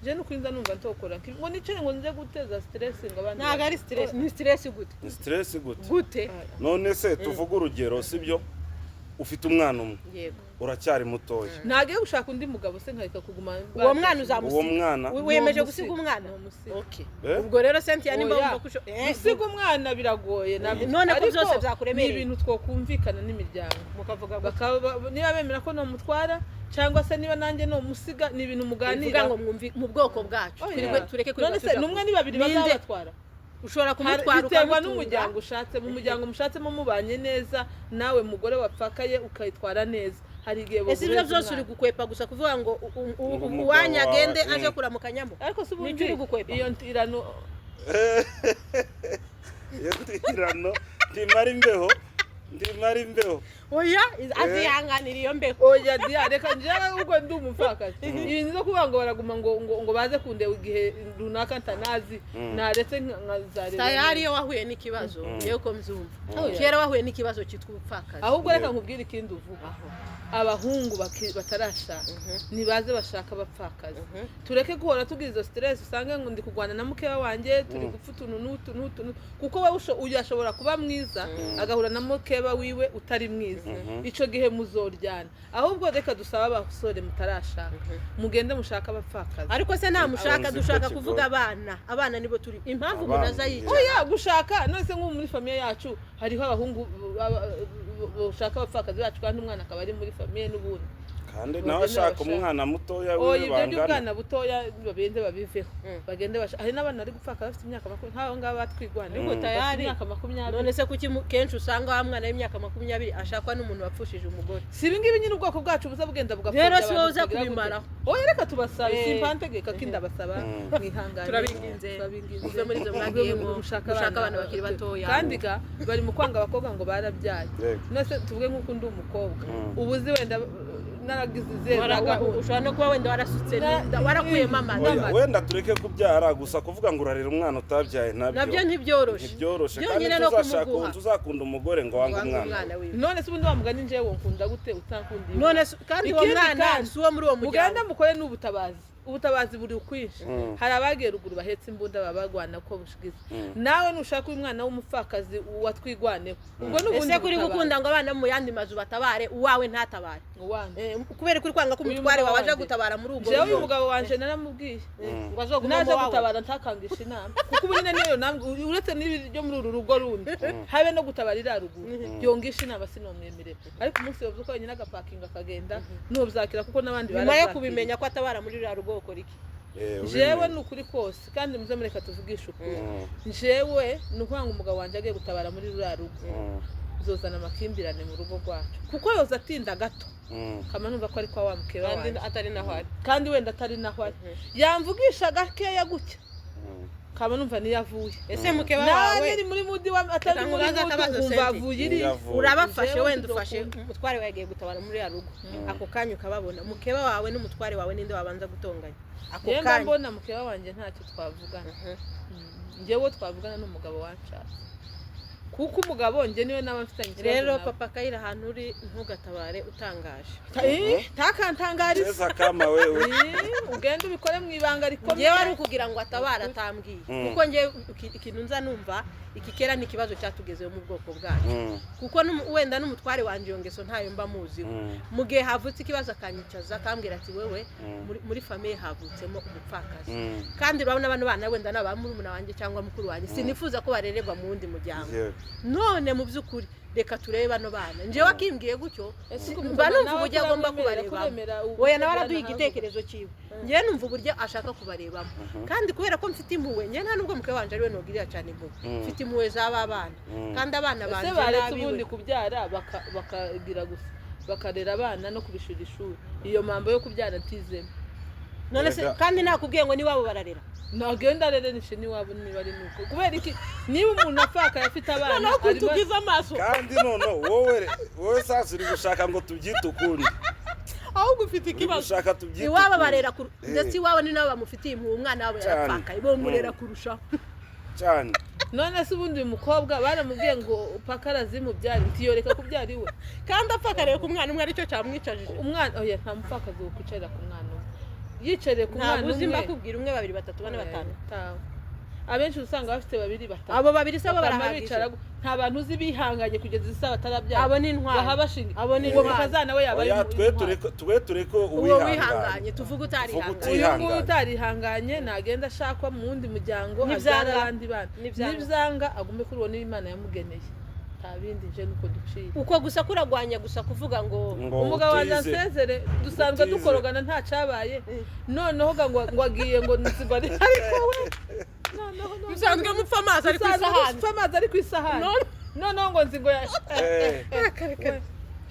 njyewe ni uko nza numva ntokora ngo nicare ngo nze guteza stress ngo abandi Ntabwo ari stress. Ni stress gute? Ni stress gute? Gute? None se tuvuge urugero, sibyo, ufite umwana umwe, Yego. uracyari mutoya. Ntagiye gushaka undi mugabo se nkareka kuguma? Uwo mwana uzamusiga? Uwo mwana. Wiyemeje Ni gusiga umwana? Ni umusiga. Okay. Eh? Ubwo rero Cynthia, nimba Oya. wumva ko Gusiga umwana biragoye nabyo. None ko Ariko byose byakuremereye. ni ibintu twokumvikana n'imiryango, Mukavuga gutya. bakaba niba bemera ko nomutwara cyangwa se niba nanjye nomusiga, ni ibintu bivuga muganira. ngo mwumvi mu bwoko bwacu Oya. twirirwe tureke kwirirwa None se tuja ni umwe ni babiri Ninde? bazabatwara? Ushobora kumutwara Biterwa ukamutunga. n'umuryango ushatse. Mu muryango mushatsemo mubanye neza, nawe mugore wapfakaye ukayitwara neza, hari igihe Ese ibyo boguhereza byose uri umwana. gukwepa gusa kuvuga ngo Ngo umugabo uwanyu wawe, agende aje kuramukanyamo? Ariko se ubundi Nicyo uri gukwepa? iyo ntirano Iyo ntirano ntimara imbeho, ntimara imbeho. Oya, azihanganira iyo mbeho. Oya diya, reka njyewe ubwo ndi umupfakazi, ibintu byo kuvuga ngo baraguma ngo baze kundeba igihe runaka ntanazi, naretse nkazareba. Tayari iyo wahuye n'ikibazo, yewe uko mbyumva, Oya. kera wahuye n'ikibazo cyitwa ubupfakazi. Ahubwo reka nkubwire ikindi uvuga: abahungu batarashaka nibaze bashaka abapfakazi, tureke guhora tugira izo stress, usange ngo ndi kurwana na mukeba wanjye, turi gupfa utuntu n'utu n'utu n'utu. Kuko wowe uyu ashobora kuba mwiza, agahura na mukeba wiwe utari mwiza, icyo gihe muzoryana. Ahubwo reka dusabe abasore mutarashaka, mugende mushake abapfakazi. Ariko se namushaka? Nzi ko Dushaka kigoye. kuvuga abana, abana nibo turi impamvu umuntu Abana, aza yicara. Oya, gushaka none se nk'ubu muri famille yacu hariho abahungu bashaka abapfakazi bacu, kandi umwana akaba ari muri famille n'ubundi. Kandi Bagende nawe ashaka bashaka. umwana mutoya Oya, wiwe ibyo bangana. by'ubwana butoya bagende babiveho, bagende hari n'abana bari gupfaka bafite imyaka 20, nk'abo ngabo batwigwana Ariko bafite tayari imyaka 20. None se kuki kenshi usanga wa mwana w'imyaka 20 ashakwa n'umuntu wapfushije umugore? Si ibi ngibi nyine, ubwoko bwacu buza bugenda bugapfobya Rero si wowe abantu, uza bukagira gute. kubimaraho. Oya, reka tubasabe. Simpantegeka ko ndabasaba, mwihangane. Turabinginze. Turabinginze. Muve muri ibyo Muve mwagiyemo, mu gushaka gushaka abana bakiri batoya. Kandi ga bari mu kwanga abakobwa ngo barabyaye. Yego. None se tuvuge nk'uko ndi umukobwa, ubu uzi wenda naragize izihe za gahunda? Ushobora no kuba wenda warasutse n'inda, warakuyemo amata. Oya, wenda tureke kubyara gusa, kuvuga ngo urarera umwana utabyaye nabyo Nabyo ntibyoroshe. Ntibyoroshe kandi. Byonyine no Tuzashaka kumuguha. tuzakunda umugore ngo wange Wanga umwana. umwana wiwe. None se ubundi wa mugani, njyewe nkunda gute utankundiye? None kandi uwo Ikindi mwana kandi, si uwo muri uwo muryango. Mugende mukore n'ubutabazi, ubutabazi buri ukwinshi. Hari abagiye ruguru bahetse imbunda, baba barwana ko bushigize. Nawe nushaka uyu mwana w'umupfakazi watwigwaneho, ubwo ni ubundi Ese kuri butabazi. gukunda ngo abana mu yandi mazu batabare, uwawe ntatabare? Uwanjye. Kubera ko uri kwanga ko Uyu umutware mugabo wawe aje wanjye. gutabara muri ubwo Jewe uyu rugo. mugabo wanje naramubwiye, Ngo azogume naje mu wawe. gutabara ntakangisha inama, kuko ubu nyine niyo namwe, uretse n'ibi byo muri uru rugo rundi, habe no gutabara iriya ruguru yongisha inama sinomwemerera. Ariko umunsi yobyuka wenyine agapakinga akagenda, ntubyakira kuko n'abandi Nyuma yo barabyakiriye. kubimenya ko atabara muri ruriya rugo, ukora iki? Jewe ni ukuri kose, kandi muze mureka tuvugishe ukuri, jewe ni ukuvuga ngo umugabo wanjye agiye gutabara muri ruriya rugo, zozana amakimbirane mu rugo rwacu, kuko yoza atinda gato kama numva ko ari kwa wa mukeba Kandi wanjye. atari naho ari. Kandi wenda atari naho ari, yamvugisha gakeya gutya kama numva niyo avuye. Ese mukeba Nawe wawe nyiri muri mudi atari Reka muri nkubaze mudi, akabazo, ukumva Senti. avuye iriya. Urabafashe, Jewe wenda ufashe ndokunda. umutware wawe agiye gutabara muri ruriya rugo, ako kanya ukababona, mukeba wawe n'umutware wawe, ninde wabanza gutonganya ako Njyewe mba kanya? mbona mukeba wanjye ntacyo twavugana. Njyewe twavugana n'umugabo wanshatse, kuko umugabo njye niwe naba mfitanye ikibazo Rero nawe. papa Kayira, ahantu uri ntugatabare utangaje. Ntakantangarize. Cheza kama wewe. Ugende ubikore mu ibanga rikomeye. Njyewe ari ukugira ngo atabare atambwiye, kuko njyewe ikintu nza numva iki, kera ni ikibazo cyatugezeho mu bwoko bwacu, kuko wenda n'umutware wanjye iyo ngeso ntayo mba muziho. Mu gihe havutse ikibazo akanyicaza akambwira ati: "Wewe, muri famille havutsemo umupfakazi, kandi urabona bano bana wenda ni aba murumuna wanjye cyangwa mukuru wanjye, sinifuza ko barererwa mu wundi muryango. None mu by'ukuri reka turebe bano bana." Njyewe akimbwiye gutyo, Ese ubwo mba umugabo numva nawe uburyo agomba kuremera, kubarebamo. kuremera Oya, nawe uburyo araduha nawe. igitekerezo cyiwe, njyewe numva uburyo ashaka kubarebamo. Kandi kubera ko mfite impuhwe, njyewe nta nubwo mukwe wanje ariwe nubwirira cyane impuhwe, mfite impuhwe z'aba bana, kandi abana Ese banje baretse n'abiwe. ubundi kubyara, bakagira gusa bakarera abana no kubishura ishuri, iyo mambo yo kubyara ntizemo. None se Erega- kandi nakubwiye ngo niwabo bararera? Nagenda rero nishe n'iwabo niba ari nuko. Kubera iki? Niba umuntu apfakaye afite abana Noneho arimo kutugize amaso. Kandi none wowe sasa uri gushaka ngo tubyite ukundi. Ahubwo ufite Uri ikibazo. gushaka tubyite Iwabo ukundi. barera ndetse iwabo ni nabo bamufitiye impuhwe, umwana wabo Cyane. yarapfakaye, bomurera kurushaho. Cyane. None se ubundi uyu mukobwa baramubwiye ngo paka arazimubyara, ntiyoreka kubyara iwe? Kandi apfakareye ku mwana umwe aricyo cyamwicajije. Umwana, oya, nta mupfakazi wokwicarira ku mwana umwe, yicariye ku mwana Ntabwo uzi, umwe. mbakubwira umwe, babiri, batatu, bane, batanu. Tawe. Abenshi usanga bafite babiri, batatu. Abo babiri se bo Bakaba barahagije? bicara nta bantu uzi bihanganye kugeza isaha batarabyara. Abo ni intwari. Baha bashinga Abo ni uwo intwari. mukazana we yaba ari Oya, twe intwari. tureke Uwo uwihanganye. wihanganye, tuvuge utarihanganye. Tuvuge Uyu nguyu Utihanganye. utarihanganye nagenda ashakwa mu wundi muryango, Nibyanga. abyara abandi bana. Nibyanga. Nibyanga agume kuri uwo niba Imana yamugeneye. Nta bindi, nje nuko duciye. Uko gusa kuragwanya gusa kuvuga ngo Ngo Umugabo wanjye utize. ansezere, dusanzwe Utize. dukorogana nta cyabaye, noneho ga ngo agiye ngo nzigwa ariko we. Noneho noneho Musanzwe mupfa amazi ari ku Musanzwe isahani. mupfa amazi ari ku isahani. None- Noneho ngo nzi ngo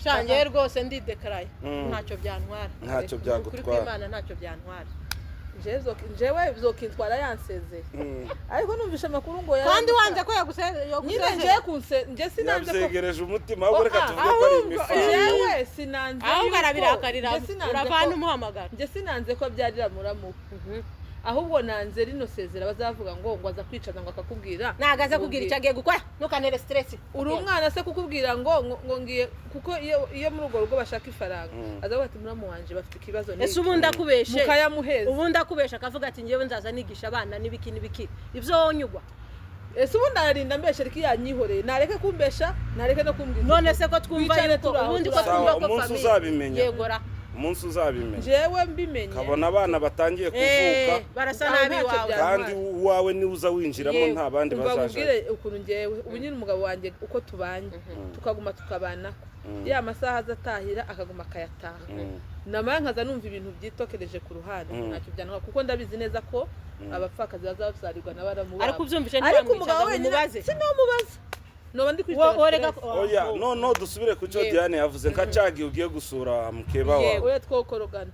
Shange rwose ndidekaraye. Ntacyo byantwara. Ntacyo Ni ukuri byagutwara. kw'Imana ntacyo byantwara. Jewe zokintwara yansezeye, ariko numvishe amakuru ngo Kandi wanze ko nyine yagusezera. njewe kunse nje sinanze ko Yabyegereje umutima, ahubwo reka Oh, ah, tuvuge ko ari ahubwo, imifango. Jewe sinanze Ahubwo arabirakarira, nje sinanze uravana umuhamagara. Nje sinanze ko abyarira muramu, ahubwo nanze rino sezera bazavuga ngo aza kwicaza ngo akakubwira. Ntabwo aza kubwira icyo agiye gukora, ntukantere stress. Uri umwana se kukubwira ngo ngiye, kuko iyo muri urwo rugo bashaka ifaranga, azavuga ati muramu wanje bafite ikibazo Ese ubundi akubeshe, mukayamuheza. ubundi akubesha akavuga ati ngewe nzaza nigisha abana n'ibiki n'ibiki, ibyo wonyugwa? Ese ubundi ararinda mbesha? Ariko iyo yanyihoreye, nareke kumbesha, nareke no kumbwira. None se ko twumva Twicare yuko turi aho, ubundi ko turi aho. twumva Sawa, ko umunsi famille uzabimenya. yegora. Umunsi uzabimenya, Jewe mbimenye, kabona abana batangiye kuvuka, Barasa Aho nabi ntacyo iwawe. kandi uwawe niwe uza winjiramo, Yewe. nta bandi Umva bazaja. nkubwire ukuntu ngewe ubu nyine umugabo wanjye uko tubanye, tukaguma tukabanako, ya masaha aza atahira akaguma akayataha, namara nkaza numva ibintu byitokereje ku ruhande, ntacyo byantwara, kuko ndabizi neza ko abapfakazi bazabyarirwa na baramu babo. Ariko ubyumvise, Ariko umugabo ntiwamwicaza ngo wenyine umubaze? Sinamubaza, noba ndi Wo- worega kwitera. Oya, no dusubire ku cyo Diane yavuze, nka cagiye ugiye gusura mukeba wawe. Oya, twokorogana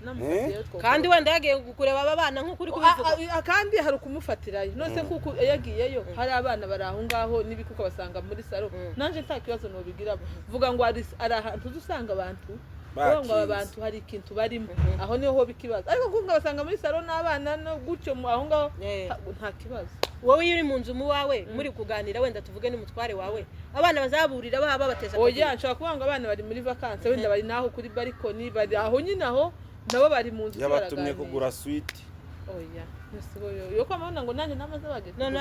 namufatiyeyo, twokorogana. Kandi wenda yagiye kureba aba bana nk'uko uri kubivuga. Kandi hari ukumufatirayo, none se kuko iyo yagiyeyo hari abana bari aho ngaho n'ibikuka basanga muri salo, nanjye nta kibazo nobigiramo. Vuga ngo hari ahantu uza usanga abantu bavuga ngo aba Bakinze. bantu hari ikintu barimo, aho niho hoba ikibazo, ariko kuko basanga muri salo n'abana no gutyo aho ngaho, nta kibazo. Wowe iyo uri mu nzu mu wawe muri kuganira, wenda tuvuge n'umutware wawe, abana bazaburira baba babateza Oya, nshobora kuvuga ngo abana bari muri vakansi, wenda bari naho kuri balcony, bari aho nyine, aho nabo bari mu nzu Yabatumye baraganira. kugura switi. Oya, nasibo yo kwamabona ngo nanjye namaze bageze. None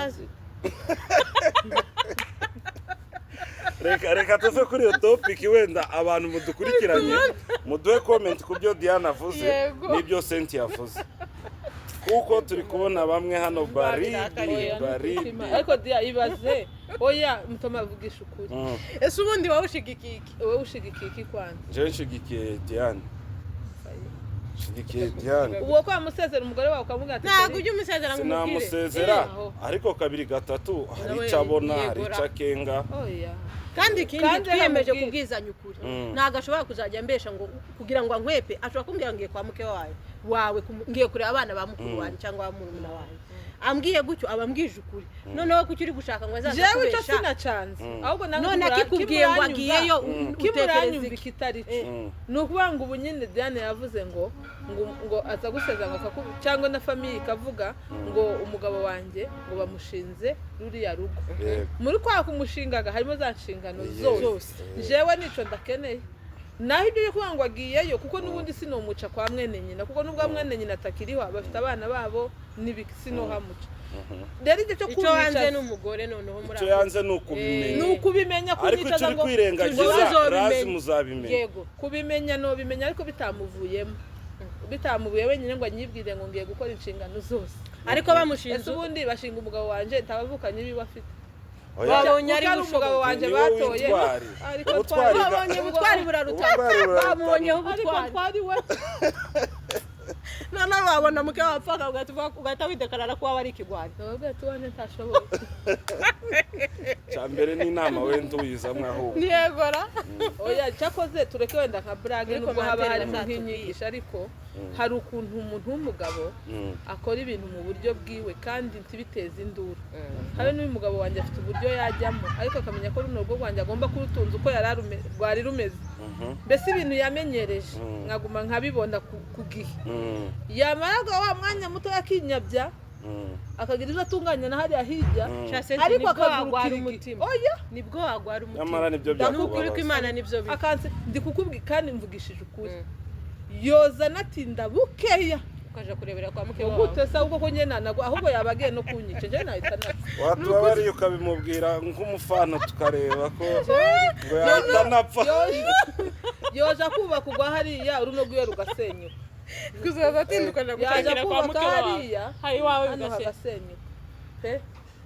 Reka tuve kuri iyo topic, wenda abantu mudukurikiranye muduhe comment ku byo Diane avuze Yego. n'ibyo Senti yavuze, kuko turi kubona bamwe hano baridi. Oya, Baridi. nukuri. Ariko dia ibaze, oya mutoma, avugisha ukuri. Ese ubundi wowe ushigikiye iki? Wowe ushigikiye iki kwanza? Jewe nshigikiye Diane, nshigikiye Diane. Uwo kwa musezera umugore wawe ukamubwira ati Ntabwo ujya umusezera ngo umubwire? Sinamusezera, Aho. ariko kabiri gatatu hari Nawe icyo abona, hari yegura. icyo akenga. Oya. Kandi ikindi, Kandi twiyemeje aramubwira. kubwizanya ukuri. Ntabwo ashobora kuzajya ambesha ngo kugira ngo ankwepe. Ashobora kumbwira ngo ngiye kwa muke wawe, ngiye kureba abana ba mukuru wanjye cyangwa ba murumuna wanjye. Ambwiye gutyo aba ambwije ukuri. Noneho kuki uri gushaka ngo azaze Jewe icyo akubesha? sinacanze, ahubwo nange None akikubwiye ngo agiyeyo, utekereza kimuranyumva iki? ikitari cyo. Ni ukuvuga ngo ubu nyine Diane yavuze ngo aza guseza ngo cyangwa na famille ikavuga ngo umugabo wanjye ngo bamushinze ruriya rugo. Muri kwa kumushingaga harimo za nshingano zose. Jewe nico ndakeneye, naho ibyo byo kuvuga ngo agiyeyo, kuko n'ubundi sinomuca kwa mwene nyina, kuko nubwo mwene nyina atakiriho bafite abana babo n'ibiki, sinohamuca. Rero icyo cyo Icyo wanze kumwicaza n'umugore noneho muri Icyo abo. yanze ni ukubimenya. Ni ukubimenya, Ariko icyo kumwicaza uri ngo kwirengagiza, Tuzobimenya. razi muzabimenya. Yego. Kubimenya nobimenya, ariko bitamuvuyemo, bitamuvuye wenyine ngo anyibwire ngo ngiye gukora inshingano zose. Ariko bamushinze Ese ubundi bashinga umugabo wanjye ntabavukanye ibiwe afite? Oya. Babonye ari Kuko ari umugabo bushobozi. wanjye Ni wowe batoye. w'intwari. Ariko Ubutwari Babonye ubutwari buraruta. Ubutwari buraruta. Bamubonyeho ariko ubutwari. twari we. Noneho wabona muke wapfa ugahita widekarara ko waba ari ikigwari. Nababwira ati wanjye ntashoboye. Cya mbere ni inama, wenda uyizamwe ahubwo. Ntiyegora. Oya, cyakoze tureke wenda nka burage, Muri nubwo haba commentaire harimo bazatubwire. nk'inyigisho, ariko hari ukuntu umuntu w'umugabo akora ibintu mu buryo bwiwe kandi ntibiteze induru. Habe n'uyu mugabo wanjye afite uburyo yajyamo, ariko akamenya ko runo rugo rwanjye agomba kurutunza uko yari rwari rumeze, mbese ibintu yamenyereje nkaguma nkabibona ku gihe. Yamaraga wa mwanya muto akinyabya, akagira ibyo atunganya na hariya hirya, ariko Nibwo wagwara akagurukira igi. umutima. Oya. Nibwo wagwara umutima. Nyamara nibyo Ni ukuri byakubabaza. kw'Imana nibyo bibi. Akanse ndi kukubwira kandi mvugishije ukuri, yoza anatinda bukeya, Ukaja kurebera kwa muke wawe. Gute se? Ahubwo ko njye nanago, ahubwo yaba agiye no kunyica, njye nahita napfa. Watubabariye ukabimubwira nk'umufana, tukareba ko ngo yahita anapfa. Yoja kubaka ugwa hariya, uruno rwiwe rugasenyuka. Kuzaza atinda ukaja Yaja gutangira kwa kubaka muke wawe hariya, hari iwawe hano bigasenya. hagasenyuka pe.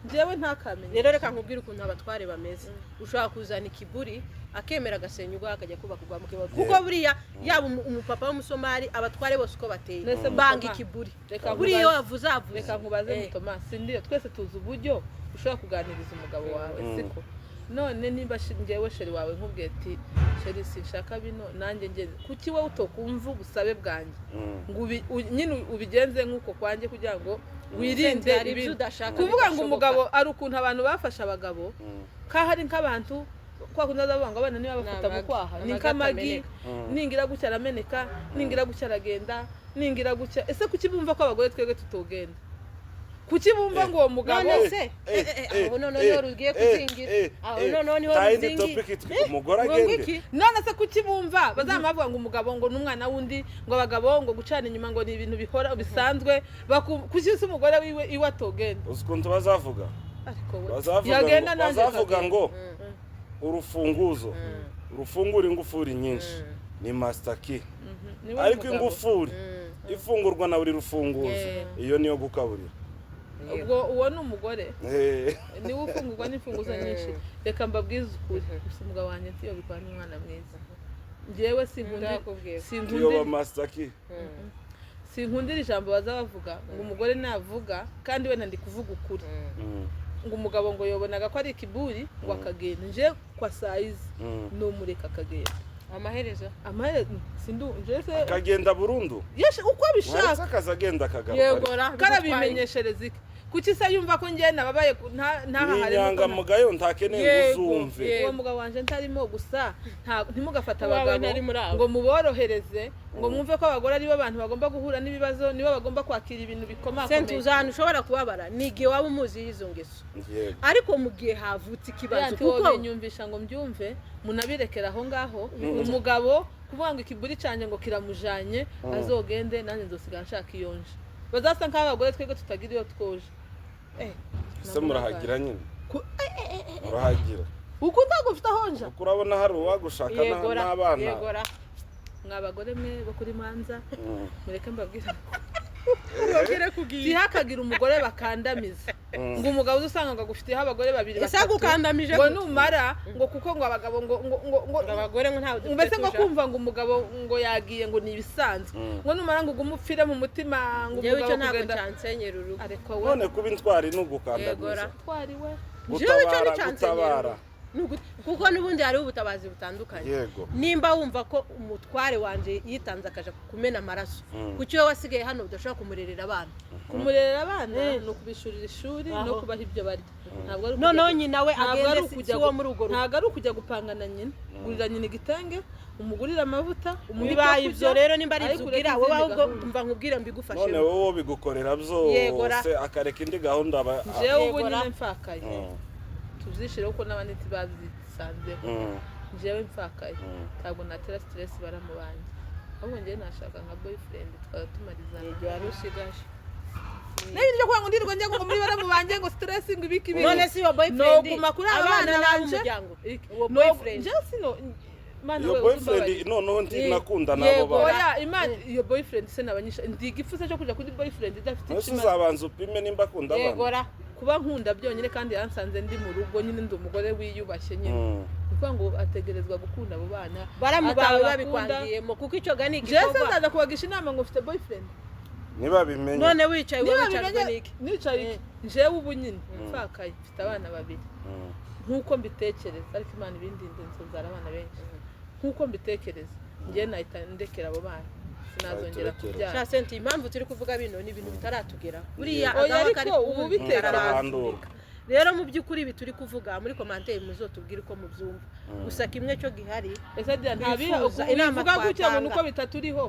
Njyewe ntakamenye. Rero reka nkubwire ukuntu abatware bameze. Ushobora kuzana ikiburi, akemera agasenya urwaho, akajya kubaka urwa mukeba, kuko buriya yaba umupapa w'umusomali, abatware bose uko bateye Nese banga Mutoma, ikiburi. Reka Buriya iyo nkubaze. wavuze avuze. Reka nkubaze. Mutoma, sindiyo twese tuzi uburyo ushobora kuganiriza umugabo wawe, siko? None nimba njyewe chéri wawe nkubwiye ati: "Chéri, sinshaka bino," nanjye ngeze kuki wowe utokumva ubusabe bwanjye ngo nyine ubigenze nk'uko kwanjye kugira ngo wirinde Hari ibyo ibintu udashaka kuvuga ngo bidashoboka. Umugabo ari ukuntu abantu bafashe abagabo kaho ari nk'abantu kwa kundi bazavuga ngo abana niba bafata mu Amagi. kwaha ni Amagi nk'amagi. atameneka. Ningira gutya arameneka, ningira gutya aragenda, ningira gutya. Ese kuki bumva ko abagore twebwe tutogenda? Kuki bumva ngo uwo mugabo None se aho noneho niho rugiye kuzingira, aho noneho niho Tayindi ruzingiye. topic, umugore Ngo agende. ngiki? None se kuki bumva bazama bavuga ngo umugabo ngo n'umwana w'undi, ngo abagabo ngo gucana inyuma ngo ni ibintu bihora bisanzwe, kuki se umugore wiwe iwe atogenda? Uzi ukuntu bazavuga? Ariko we Bazavuga yagenda ngo, nanjye bazavuga nkagenda. ngo urufunguzo rufungura ingufuri nyinshi ni master key. Niwe Ariko mugabo. ingufuri ifungurwa na buri rufunguzo, iyo niyo gukaburira. Ubwo uwo ni umugore niwe ufungurwa n'imfunguzo nyinshi. Reka mbabwize ukuri gusa, umugabo wanjye ntiyobikora, n'umwana mwiza. Njyewe sinkundira Ndakubwiye. Tuyoba sinkundira master key. Sinkundira ijambo baza bavuga ngo umugore navuga, kandi wenda ndi kuvuga ukuri, ngo umugabo ngo yobonaga ko ari ikiburi ngo akagenda. Nje kwa sayizi numureka akagenda. Amaherezo. Amaherezo sindu nje se Akagenda burundu? Yeshe uko Waretse abishaka. akaza agenda akagaruka. Yegora. Karabimenyeshereza iki? Kuki se yumva ko njye nababaye Ni ntahahare? inyangamugayo, ntakeneye ngo Yego, uzumve. yego. Uwo mugabo wanje ntarimo gusa, ntimugafate Uwawe abagabo ntari muri abo. ngo muborohereze, ngo mwumve ko abagore aribo bantu bagomba guhura n'ibibazo, nibo bagomba kwakira ibintu Senti, bikomakomeye. uzi ahantu ushobora kubabara ni igihe waba umuzi y'izo ngeso, Yego. ariko mu gihe havutse ikibazo, Kuko kuko binyumvisha ngo mbyumve, munabirekera aho ngaho. Umugabo kuvuga ngo ikiburi cyanjye ngo kiramujanye, azogende, nanjye nzosigara nshaka iyo nje. Bazasa nk'aho abagore twebwe tutagira iyo twoje. Ese murahagira nyine? Murahagira? Uko ntabwo ufite aho nja. Kuko urabona hari uwagushaka Yegora. n'abana. Yegora. Mwa bagore mwe bo kuri Manza, mureke mbabwire. Ubabwire kugiye. Ntihakagire umugore bakandamiza, ngo umugabo uza usanga ngo agufitiyeho abagore babiri, Ese batatu, agukandamije ngo gute? numara ngo kuko ngo abagabo ngo ngo ngo ngo Ngo abagore ngo ntawe dufite mbese ngo tuja. kumva ngo umugabo ngo yagiye ngo ni ibisanzwe, ngo numara ngo ugume upfire mu mutima ngo Njyewe icyo umugabo ntabwo kugenda cyansenyera urugo. Ariko we None kuba intwari ni ugukandamiza? Yegora. Twari we. Njyewe icyo Gutabara, nticyansenyera gutabara. urugo. Kuko n'ubundi hariho ubutabazi butandukanye. Nimba wumva ko umutware wanjye yitanze akaja kumena amaraso, kuki wowe wasigaye hano udashobora kumurerera abana? Kumurerera abana ni ukubishurira ishuri no Aho. kubaha ibyo barya, ntabwo ari Noneho nyina we ntabwo ari agende, si ukujya si uwo muri urwo rugo. Ntabwo ari ukujya gupanga na nyina. Gurira nyina igitenge, umugurire amavuta, umuhe ibyo Bibaye ibyo kurya, rero, nimba ari ariko ibyo ureke ubwira wowe izindi ahubwo gahunda. mva nkubwire None mbigufashemo. wowe bigukorera Yegora. byose, akareka indi gahunda Jewe ubu Yegora. nyine mfakaye, tubyishireho ko n'abandi ntibazisanzeho. Njyewe mfakaye, ntabwo natera stress baramu banjye, ahubwo njyewe nashaka nka boyfriend tukaba tumarizana. Igihe wari usigaje. Nayo iryo kuvuga ngo ndirirwa njya ngo muri baramu banjye ngo stress ngo ibiki ibiki. None si iyo boyfriend Noguma kuri aba abana bana banje. n'ab'umuryango, Iki. uwo boyfriend. Njyewe sino Mana Iyo we, boyfriend uzumbabarire. noneho ntinakunda n'abo Yego. bana. Oya, Imana, iyo boyfriend se nabanyisha ndi igifu se cyo kujya kuri boyfriend idafite Ese icyo imaze? uzabanza upime nimba akunda abana. Yegora. Kuba nkunda byonyine, kandi yansanze ndi mu rugo nyine, ndi umugore wiyubashye nyine. Ni ukuvuga ngo ategerezwa gukunda abo bana. Baramu bawe Atabakunda- babikwangiyemo, kuko icyo ga ni Njyewe se igikorwa. nzaza kubagisha inama ngo mfite boyfriend? Nibabimenye. None wicaye wowe, Niba wicajwe bimenye n'iki? nicaye iki? Njyewe ubu nyine mfakaye, mfite abana babiri, nk'uko mbitekereza, ariko Imana ibindinde nzara abana benshi. Nk'uko mbitekereza, njyewe nahita ndekera abo bana, sinazongera Wahita urekera. kubyara. Sha Senti, impamvu turi kuvuga bino ni ibintu bitaratugeraho buriya. Oya, Agawa ariko kari ubu kuwundi bitekereza. Karahandurwa. Rero mu by'ukuri ibi turi kuvuga, muri commentaire muzotubwire uko mubyumva. Gusa kimwe cyo gihari, Ese Diana, nta biha Bifuza inama ubivuga gutya ngo twatanga. nuko bitaturiho?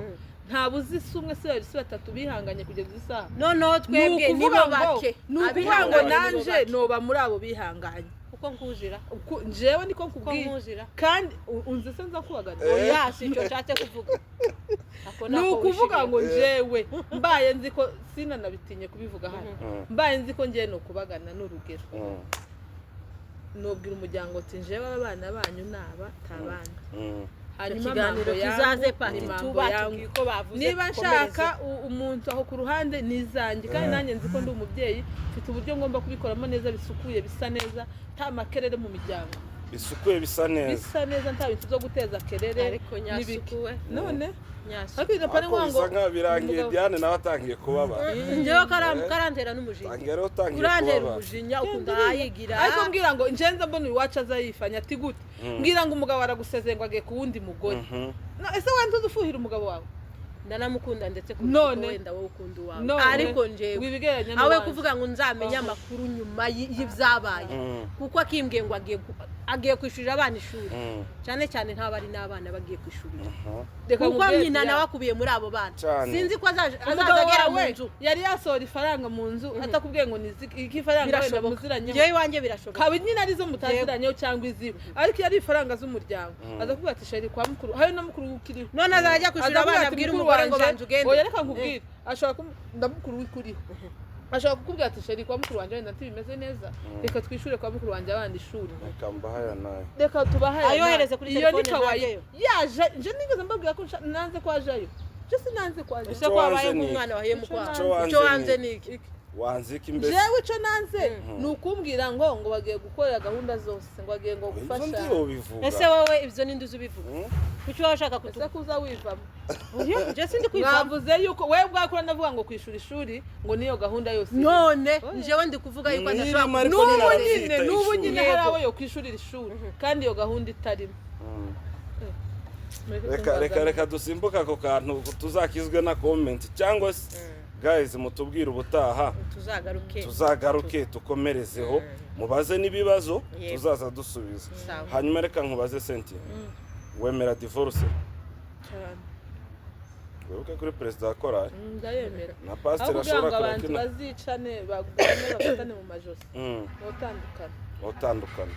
Nta buzi si umwe, si babiri, si batatu bihanganye kugeza isaha. Noneho Ni twebwe nibo ukuvuga ngo bake. ni ukuvuga ngo Abihanganye nibo nanje bake. noba muri abo bihanganye. Kuko nkuzira. Njyewe niko Kuko nkubwiye. nkuzira. Kandi unzi se nza kubagana? Oya, si icyo nshatse kuvuga. Ako Ni nako ukuvuga wishimiye. ngo njyewe mbaye nzi ko sinanabitinye kubivuga hano, mbaye nzi ko ngiye ni ukubagana, ni urugero, nubwira umuryango ati: "Njyewe aba bana banyu naba tabana." Hanyuma Ikiganiro mambo yangu kizaze ni pati mambo tuba yangu. tubwiye uko bavuze, Niba dukomereze. nshaka umuntu aho ku ruhande ni izanjye, kandi nanjye nzi ko ndi umubyeyi, mfite uburyo ngomba kubikoramo neza, bisukuye, bisa neza, nta makerere mu miryango. Bisukuye, bisa neza. Bisa neza, nta bintu byo guteza kerere Ariko nyasukuwe. None Nyasuku. ariko iryo pane Ariko ngo bisa nkaho birangiye. Diane nawe atangiye kubabara. Njyewe karantera n'umujinya. Tangiye rero, utangiye Urantera kubabara. umujinya, ukunda ayigira. Ariko mbwira ngo njenza mbona iwacu azayifanya ati gute? Mbwira ngo umugabo aragusezeye ngo agiye ku wundi mugore. No, ese wenda uzi ufuhira umugabo wawe? Ndanamukunda ndetse kurusha None. uko wenda wowe ukunda uwawe. None. Ariko njyewe Wibigereranya awe n'uwanjye. kuvuga ngo nzamenye amakuru nyuma y'ibyabaye, kuko akimbwiye ngo agiye kwishyurira abana ishuri, cyane cyane ntaba ari n'abana bagiye kwishurira, Reka kuko nkubwire, nyina Diane. nawe akubiye muri abo bana. Cyane. Sinzi ko Umugabo azaza agera mu wawe nzu. yari yasohora ifaranga mu nzu atakubwiye ngo ni iki ifaranga wenda Birashoboka. muziranyeho? Njyewe iwanjye birashoboka. Kaba nyine arizo mutaziranyeho cyangwa iziwe, ariko iyo ari ifaranga z'umuryango aza kuvuga ati chéri, kwa mukuru hari na mukuru ukiriho. None azajya kwishyura Aza kuvuga abana, ati, abwira "Mukuru umugore ngo wanje," banza ugende. Oya, reka nkubwire, ashobora ndamukuru wikuriho ashobora kukubwira ati chéri, kwa mukuru wanjye wenda ntibimeze neza, reka twishyure kwa mukuru wanjye abana ishuri. Reka mbahaya nawe. Reka tubahaye. Ayohereze kuri Iyo ni telefone, kawaii. ntajyayo. Yaje, nje nigeze mbabwira ko nanze ko ajayo? Je sinanze ko ajayo. Ese ko wabaye Icyo wanze ni nk'umwana wahiye mu kwaha? Icyo wanze Icyo wanze ni ni iki? Wanze iki mbese? Jewe icyo nanze ni ukumbwira ngo bagiye gukora gahunda zose, ngo bagiye ngo Ibyo gufasha. ndiyo bivuga. Ese wowe ibyo ninde uzi ubivuga? Kuki wowe ushaka kutu Ese kuza wivamo? Njye sindi kwivamo. Mwavuze yuko wewe ubwawe ko navuga ngo kwishura ishuri ngo niyo gahunda yose. None njyewe ndi kuvuga yuko Mwirima adashobora ariko N'ubu nyine nyine arabyita n'ubu ishuri. nyine hari abo yo kwishurira ishuri kandi iyo gahunda itarimo. Mureke Reka kumbaza. reka dusimbuke ako kantu, tuzakizwe na comment cyangwa se guys mutubwire ubutaha. Tuzagaruke. Tuzagaruke tukomerezeho, mubaze n'ibibazo. Yego. Tuzaza dusubiza. Sawa. Hanyuma reka nkubaze, Senti, wemera divorce? Cyane. Wibuke kuri perezida wa korali Ndayemera. na Aho pasiteri kugira ashobora ngo abantu kurakina. bazicane, bagwane, bafatane mu majosi, utandukana. Utandukana.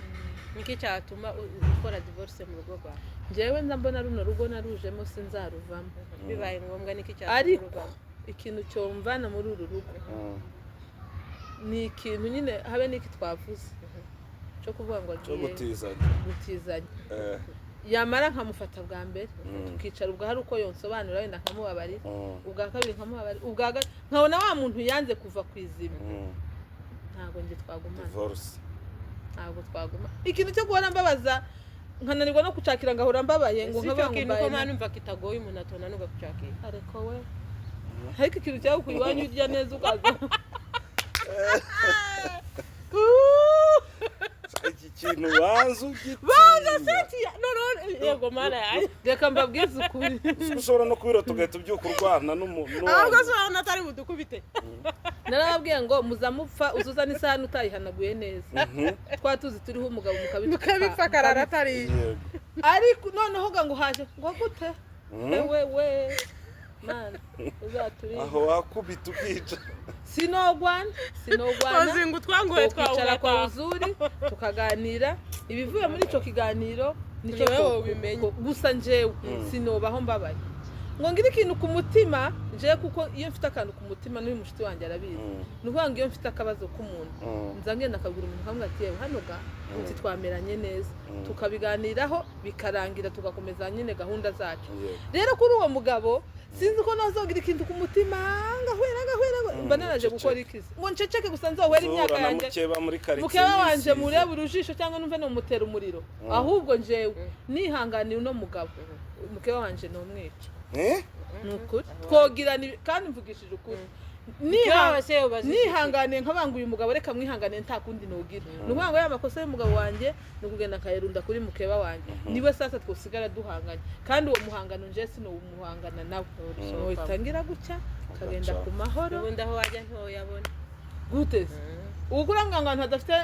Niki cyatuma ukora divorce mu rugo rwawe? Njyewe nza mbona runo rugo narujemo sinzaruvamo. Bibaye ngombwa, niki cyatuma Ariko uruvamo? ikintu cyomvana muri uru rugo ni ikintu nyine habe n'iki twavuze cyo kuvuga ngo Cyo agiye gutizanya. Gutizanya. Yamara nkamufata bwa mbere, tukicara, ubwo hari uko yonsobanura wenda nkamubabarira, ubwa kabiri nkamubabarira, ubwa gatatu nkabona wa muntu yanze kuva ku izima, ntabwo njye twagumana. Divorce. Ntabwo twaguma. Ikintu cyo guhora mbabaza, nkananirwa no kucakira, ngahora mbabaye ngo Si icyo nkaba ngo kintu mbaye ko mwana numva kitagoye umuntu atonanirwa kucyakira. Ariko we, ariko ikintu cyawe ku iwanyu urya neza ukaza. Iki kintu banza ugitinya. None yego mana yanjye. Reka mbabwize ukuri. Uzi ko ushobora no kubirota ugahita ubyuka urwana n'umuntu. Ahubwo se urabona atari budukubite? Narababwiye ngo muzamupfa uzuzana isahani utayihanaguye neza, twa tuzi turiho umugabo Mukabipfa akarara atariye. Yego. Ariko noneho ngo haje ngo gute? Ewe we mana uzaturinde. Aho wakubita ukica. Sinogwana, sinogwana. Wazinga utwanguhe. Twicara kwa twawugataha. uzuri tukaganira, ibivuye muri icyo kiganiro nicyo Ni wowe ubimenya. Gusa njyewe sinobaho mbabaye ngo ngire ikintu ku mutima njyewe, kuko iyo mfite akantu ku mutima, n'uyu mushuti wanjye arabizi, ni ukuvuga ngo iyo mfite akabazo k'umuntu, nza ngenda akabwira umuntu kamwe ati yewe hano ga ntitwameranye neza, tukabiganiraho bikarangira, tugakomeza nyine gahunda zacu. Yego. Rero kuri uwo mugabo sinzi ko nazogira ikintu ku mutima ngahwera ngahwera mba naraje Uceceke. gukora ikizi ngo nceceke gusa nzohwere imyaka Zuhura na yanjye. mukeba muri karitsiye Mukeba wanje yisize. murebe urujisho cyangwa numve numutera umuriro. Ahubwo njyewe nihanganiye uno mugabo, mukeba wanje ni umwica. Eh? Ni ukuri twogirana kandi mvugishije ukuri. Mukeba se ubaze iki? Nihanganiye nkabanga uyu mugabo, reka mwihanganiye nta kundi nugira. Ni ukuvuga ngo ya makosa y'umugabo wanjye ni ukugenda akayarunda kuri mukeba wanjye, niwe sasa twosigara duhanganye, kandi uwo muhangano nje sinowumuhangana nawe, notangira gutya ukagenda Ugaca. ku mahoro. Ubundi aho wajya ntiwoyabona. Gute se? Ubu kuranga ngo abantu badafite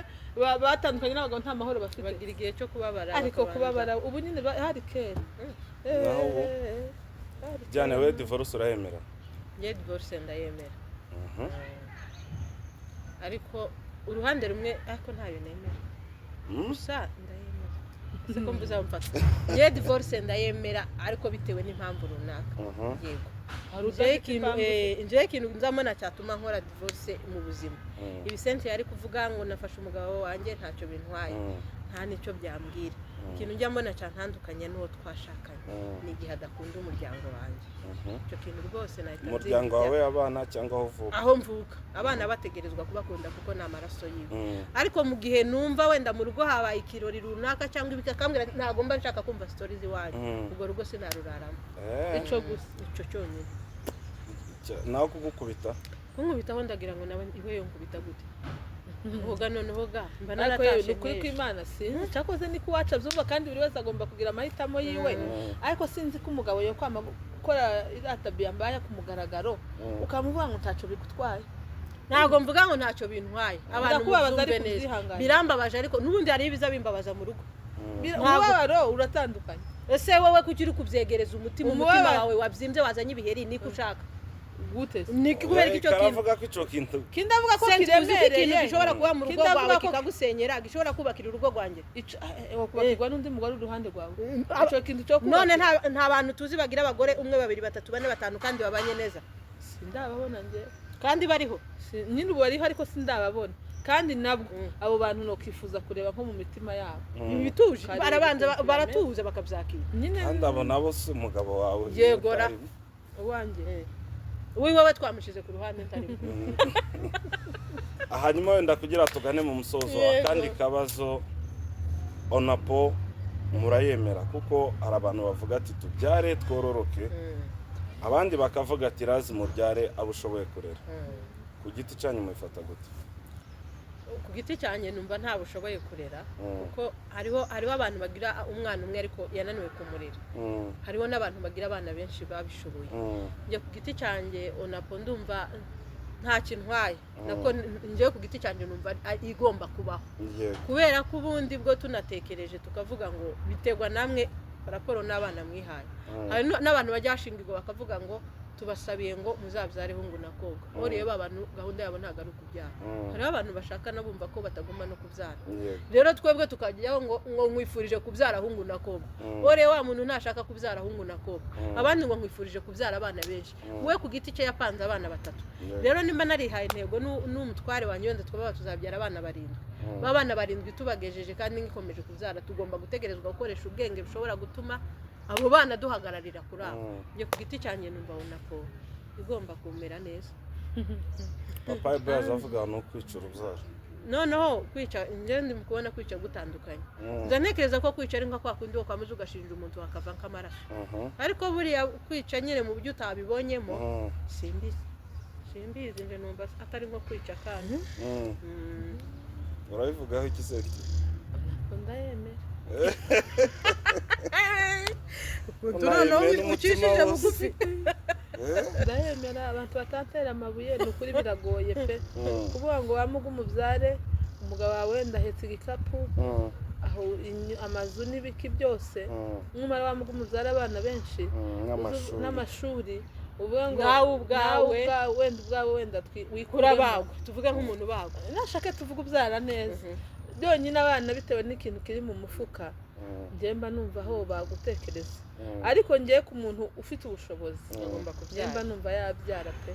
batandukanye n'abagabo nta mahoro bafite. Bagira igihe cyo kubabara. Ariko bakabanza. kubabara ubu nyine hari kera. Naho ubu? Hari Diane, kera. we divorce urayemera? Njye divorce ndayemera, ariko uruhande rumwe, ariko ntayo nemera. Gusa ndayemera. Ese ko mbuze aho mfata? Njye divorce ndayemera, ariko bitewe n'impamvu runaka. Yego. Hari Njyewe udafite ikintu impamvu. Njyewe ikintu nzamona cyatuma nkora divorce mu buzima, ibi sente yari kuvuga ngo nafashe umugabo wanjye ntacyo bintwaye, nta n'icyo byambwira. Ikintu njya mbona cyantandukanye n'uwo twashakanye ni igihe adakunda umuryango wanjye. Icyo kintu rwose nahita Umuryango nzibya. wawe, abana cyangwa aho uvuka? Aho mvuka. Abana bategerezwa kubakunda kuko ni amaraso yiwe. Ariko mu gihe numva wenda mu rugo habaye ikirori runaka cyangwa ibiki, akambwira ati, "Ntabwo mba nshaka kumva stories iwanyu," ubwo rugo sinaruraramo. Ico gusa? Icyo cyonyine. Nawe kugukubita? Kunkubitaho, ndagira ngo nawe iwe yonkubita gute? Hoga noneho ga mba Ariko yewe, naratashe ni ukuri nk'ejo. kw'Imana, sinzi. Cyakoze ni ko iwacu abyumva, kandi buri wese agomba kugira amahitamo yiwe, ariko sinzi ko umugabo yo kwama gukora iriya tabiya mbaya ku mugaragaro, ukamuvuga ngo ntaco bigutwaye. Ntabwo mvuga ngo ntacyo bintwaye. Abantu Ndakubabaza, mubyumve ariko neza. ubyihanganire. Birambabaje, ariko n'ubundi hari ibiza bimbabaza mu rugo. Umubabaro uratandukanye. Ese wowe kuki uri kubyegereza umutima? Umutima Umubabaro. wawe wabyimbye, wazanye ibiheri, niko ushaka? Gute se? Ni kubera ko icyo kintu Karavuga ko icyo kintu Kindi avuga ko Sense, uzi ko ikintu kiremereye. gishobora kuba mu rugo Kindi avuga rwawe ko kikagusenyera, gishobora kubakira urugo rwanjye. Wakubakirwa n'undi mugore uri iruhande rwawe, icyo kintu cyo None kubakirwa. nta bantu tuzi bagira abagore umwe, babiri, batatu, bane, batanu, kandi babanye neza? Sindababona njye. Kandi bariho. Nyine ubu bariho, ariko sindababona, kandi nabwo abo bantu nokifuza kureba nko mu mitima yabo. Bituje. Kareba Barabanza ukuntu baratuza bakabyakira. Nyine. Kandi abo nabo si umugabo wawe? Yegora. Uwanjye. Uwiwe twamushyize ku ruhande, ntarimo. Hanyuma wenda kugira tugane mu musozo, Yego. akandi kabazo: onapo murayemera? Kuko hari abantu bavuga ati tubyare twororoke, abandi bakavuga ati razi mubyare abo ushoboye kurera. Ku giti cyanyu mubifata gute? Ku giti cyanjye numva nta bushoboye kurera, kuko hariho abantu bagira umwana umwe ariko yananiwe kumurera. Hariho n'abantu bagira abana benshi babishoboye. Njye ku giti cyanjye, onapo ndumva nta kintwaye nako. Njyewe ku giti cyanjye numva igomba kubaho, kubera ko ubundi bwo tunatekereje tukavuga ngo biterwa namwe raporo n'abana mwihaye. Hari n'abantu bajya bashingirwa bakavuga ngo tubasabiye ngo muzabyare hungu na kobwa. Rero abantu gahunda yabo ntabwo ari ukubyara. Hariho abantu bashaka no bumva ko batagomba no kubyara. Rero twebwe tukajyaho ngo nkwifurije kubyara hungu na kobwa. Rero wa muntu ntashaka kubyara hungu na kobwa. Abandi ngo nkwifurije kubyara abana benshi. We ku giti cye yapanze abana batatu. Rero nimba narihaye intego n'umutware wanjye, wenda twaba tuzabyara abana barindwi, ba bana barindwi tubagejeje kandi ngikomeje kubyara, tugomba gutegerezwa gukoresha ubwenge bushobora gutuma abo bana duhagararira kuri abo. Njye ku giti cyanjye numva ubona ko igomba kumera neza. Papa Ibrazi avuga ni ukwica urubyaro. Noneho kwica, njye ndi kubona kwica gutandukanye. Nza ntekereza ko kwica ari nka kwa kundi wakwamaze ugashinja umuntu wakava nk'amaraso. Ariko buriya kwica nyine mu buryo utabibonyemo, simbizi, simbizi. Nje numva atari nko kwica kandi. Urabivugaho iki se? Ndayemera. Noneho Unayemeye n'umutima ucishije wose. bugufi. Ndayemera. Abantu batatera amabuye, ni ukuri biragoye pe. Kuvuga ngo wamuge umubyare umugabo wawe ndahetse igikapu, aho amazu n'ibiki byose, numara wamuga umubyare abana benshi, N'amashuri. N'amashuri, uvuga ngo Nawe ubwawe. Nawe ubwawe wenda, ubwawe wenda wikuremo. Urabagwa, tuvuge nk'umuntu ubagwa. Nashake tuvuge ubyara neza byonyine abana bitewe n'ikintu kiri mu mufuka. Njye mba numva aho bagutekereza, ariko ngiye ku muntu ufite ubushobozi, Agomba njye mba kubyara. numva yabyara pe.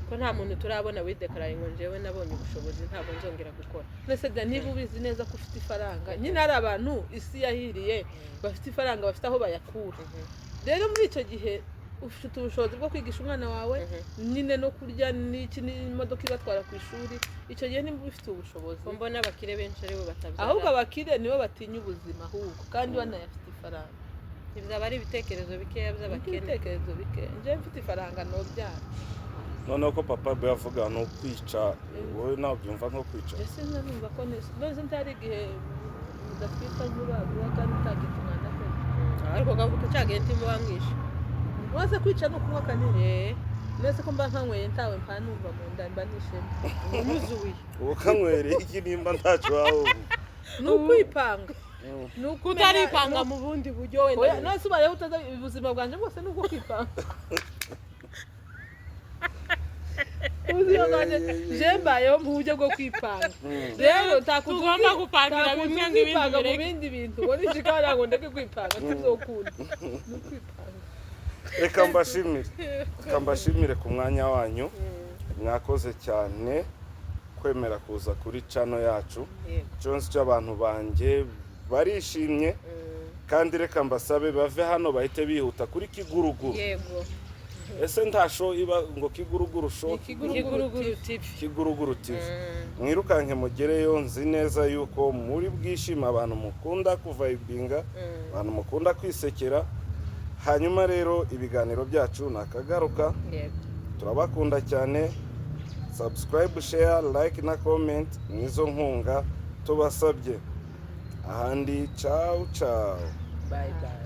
Ko nta muntu turabona widekaraye ngo njyewe nabonye ubushobozi, ntabwo nzongera gukora. Mbese da niba ubizi neza ko ufite ifaranga nyine, hari abantu isi yahiriye bafite ifaranga, bafite aho bayakura. Rero muri icyo gihe ufite ubushobozi bwo kwigisha umwana wawe nyine, no kurya n'iki, n'imodoka ibatwara ku ishuri. Icyo gihe niba ubifitiye ubushobozi. Ko mbona abakire benshi aribo batabyara? Ahubwo abakire nibo batinya ubuzima ahubwo, kandi banayafite ifaranga. Bizaba ari ibitekerezo bikeya by'abakene. Ibitekerezo bike. Njyewe mfite ifaranga nobyara. Noneho ko papa we avuga ni ukwica, wowe nawe byumva nko kwica? Mbese numva ko none ntari igihe mudatwika vuba vuba kandi utagize umwanda akoze. Ariko gavuga cyagiye ntimuba mwishe. Maze kwica ni ukunywa kanini. Eh. Nese ko mba nkanyweye ntawe mpa numva mu nda mba nishimye. Umuzuye. Ukanywereye iki nimba ntacyo waba ubu? Ni ukwipanga, ni ukumenya- Kutaripanga mu bundi buryo Oya, wenda. none se ubayeho utaza? Ubuzima bwanjye bwose ni ubwo kwipanga. Ubuzima bwanjye je mbayeho mu buryo bwo kwipanga. Rero nta kuntu Tugomba gupangira nta kuntu bimwe ngo ibindi uzipanga mu bireke. bindi bintu ngo nishikara ngo ndeke kwipanga, sibyo. Ni ukwipanga. Reka mbashimire ku mwanya wanyu. Mwakoze cyane kwemera kuza kuri channel yacu. Yego. Ikibazo cy'abantu banjye. Barishimye, kandi reka mbasabe bave hano bahite bihuta kuri Kiguruguru. Yego. Ese nta show iba ngo Kiguruguru show? Kiguruguru TV. Kiguruguru TV. Mwirukanke mugereyo. Nzi neza yuko muri bwishime, abantu mukunda kuvayibinga, abantu mukunda kwisekera. Hanyuma rero ibiganiro byacu ni akagaruka. Turabakunda cyane. Subscribe, share, like na comment nizo nkunga tubasabye. Ahandi, ciao ciao. Bye bye.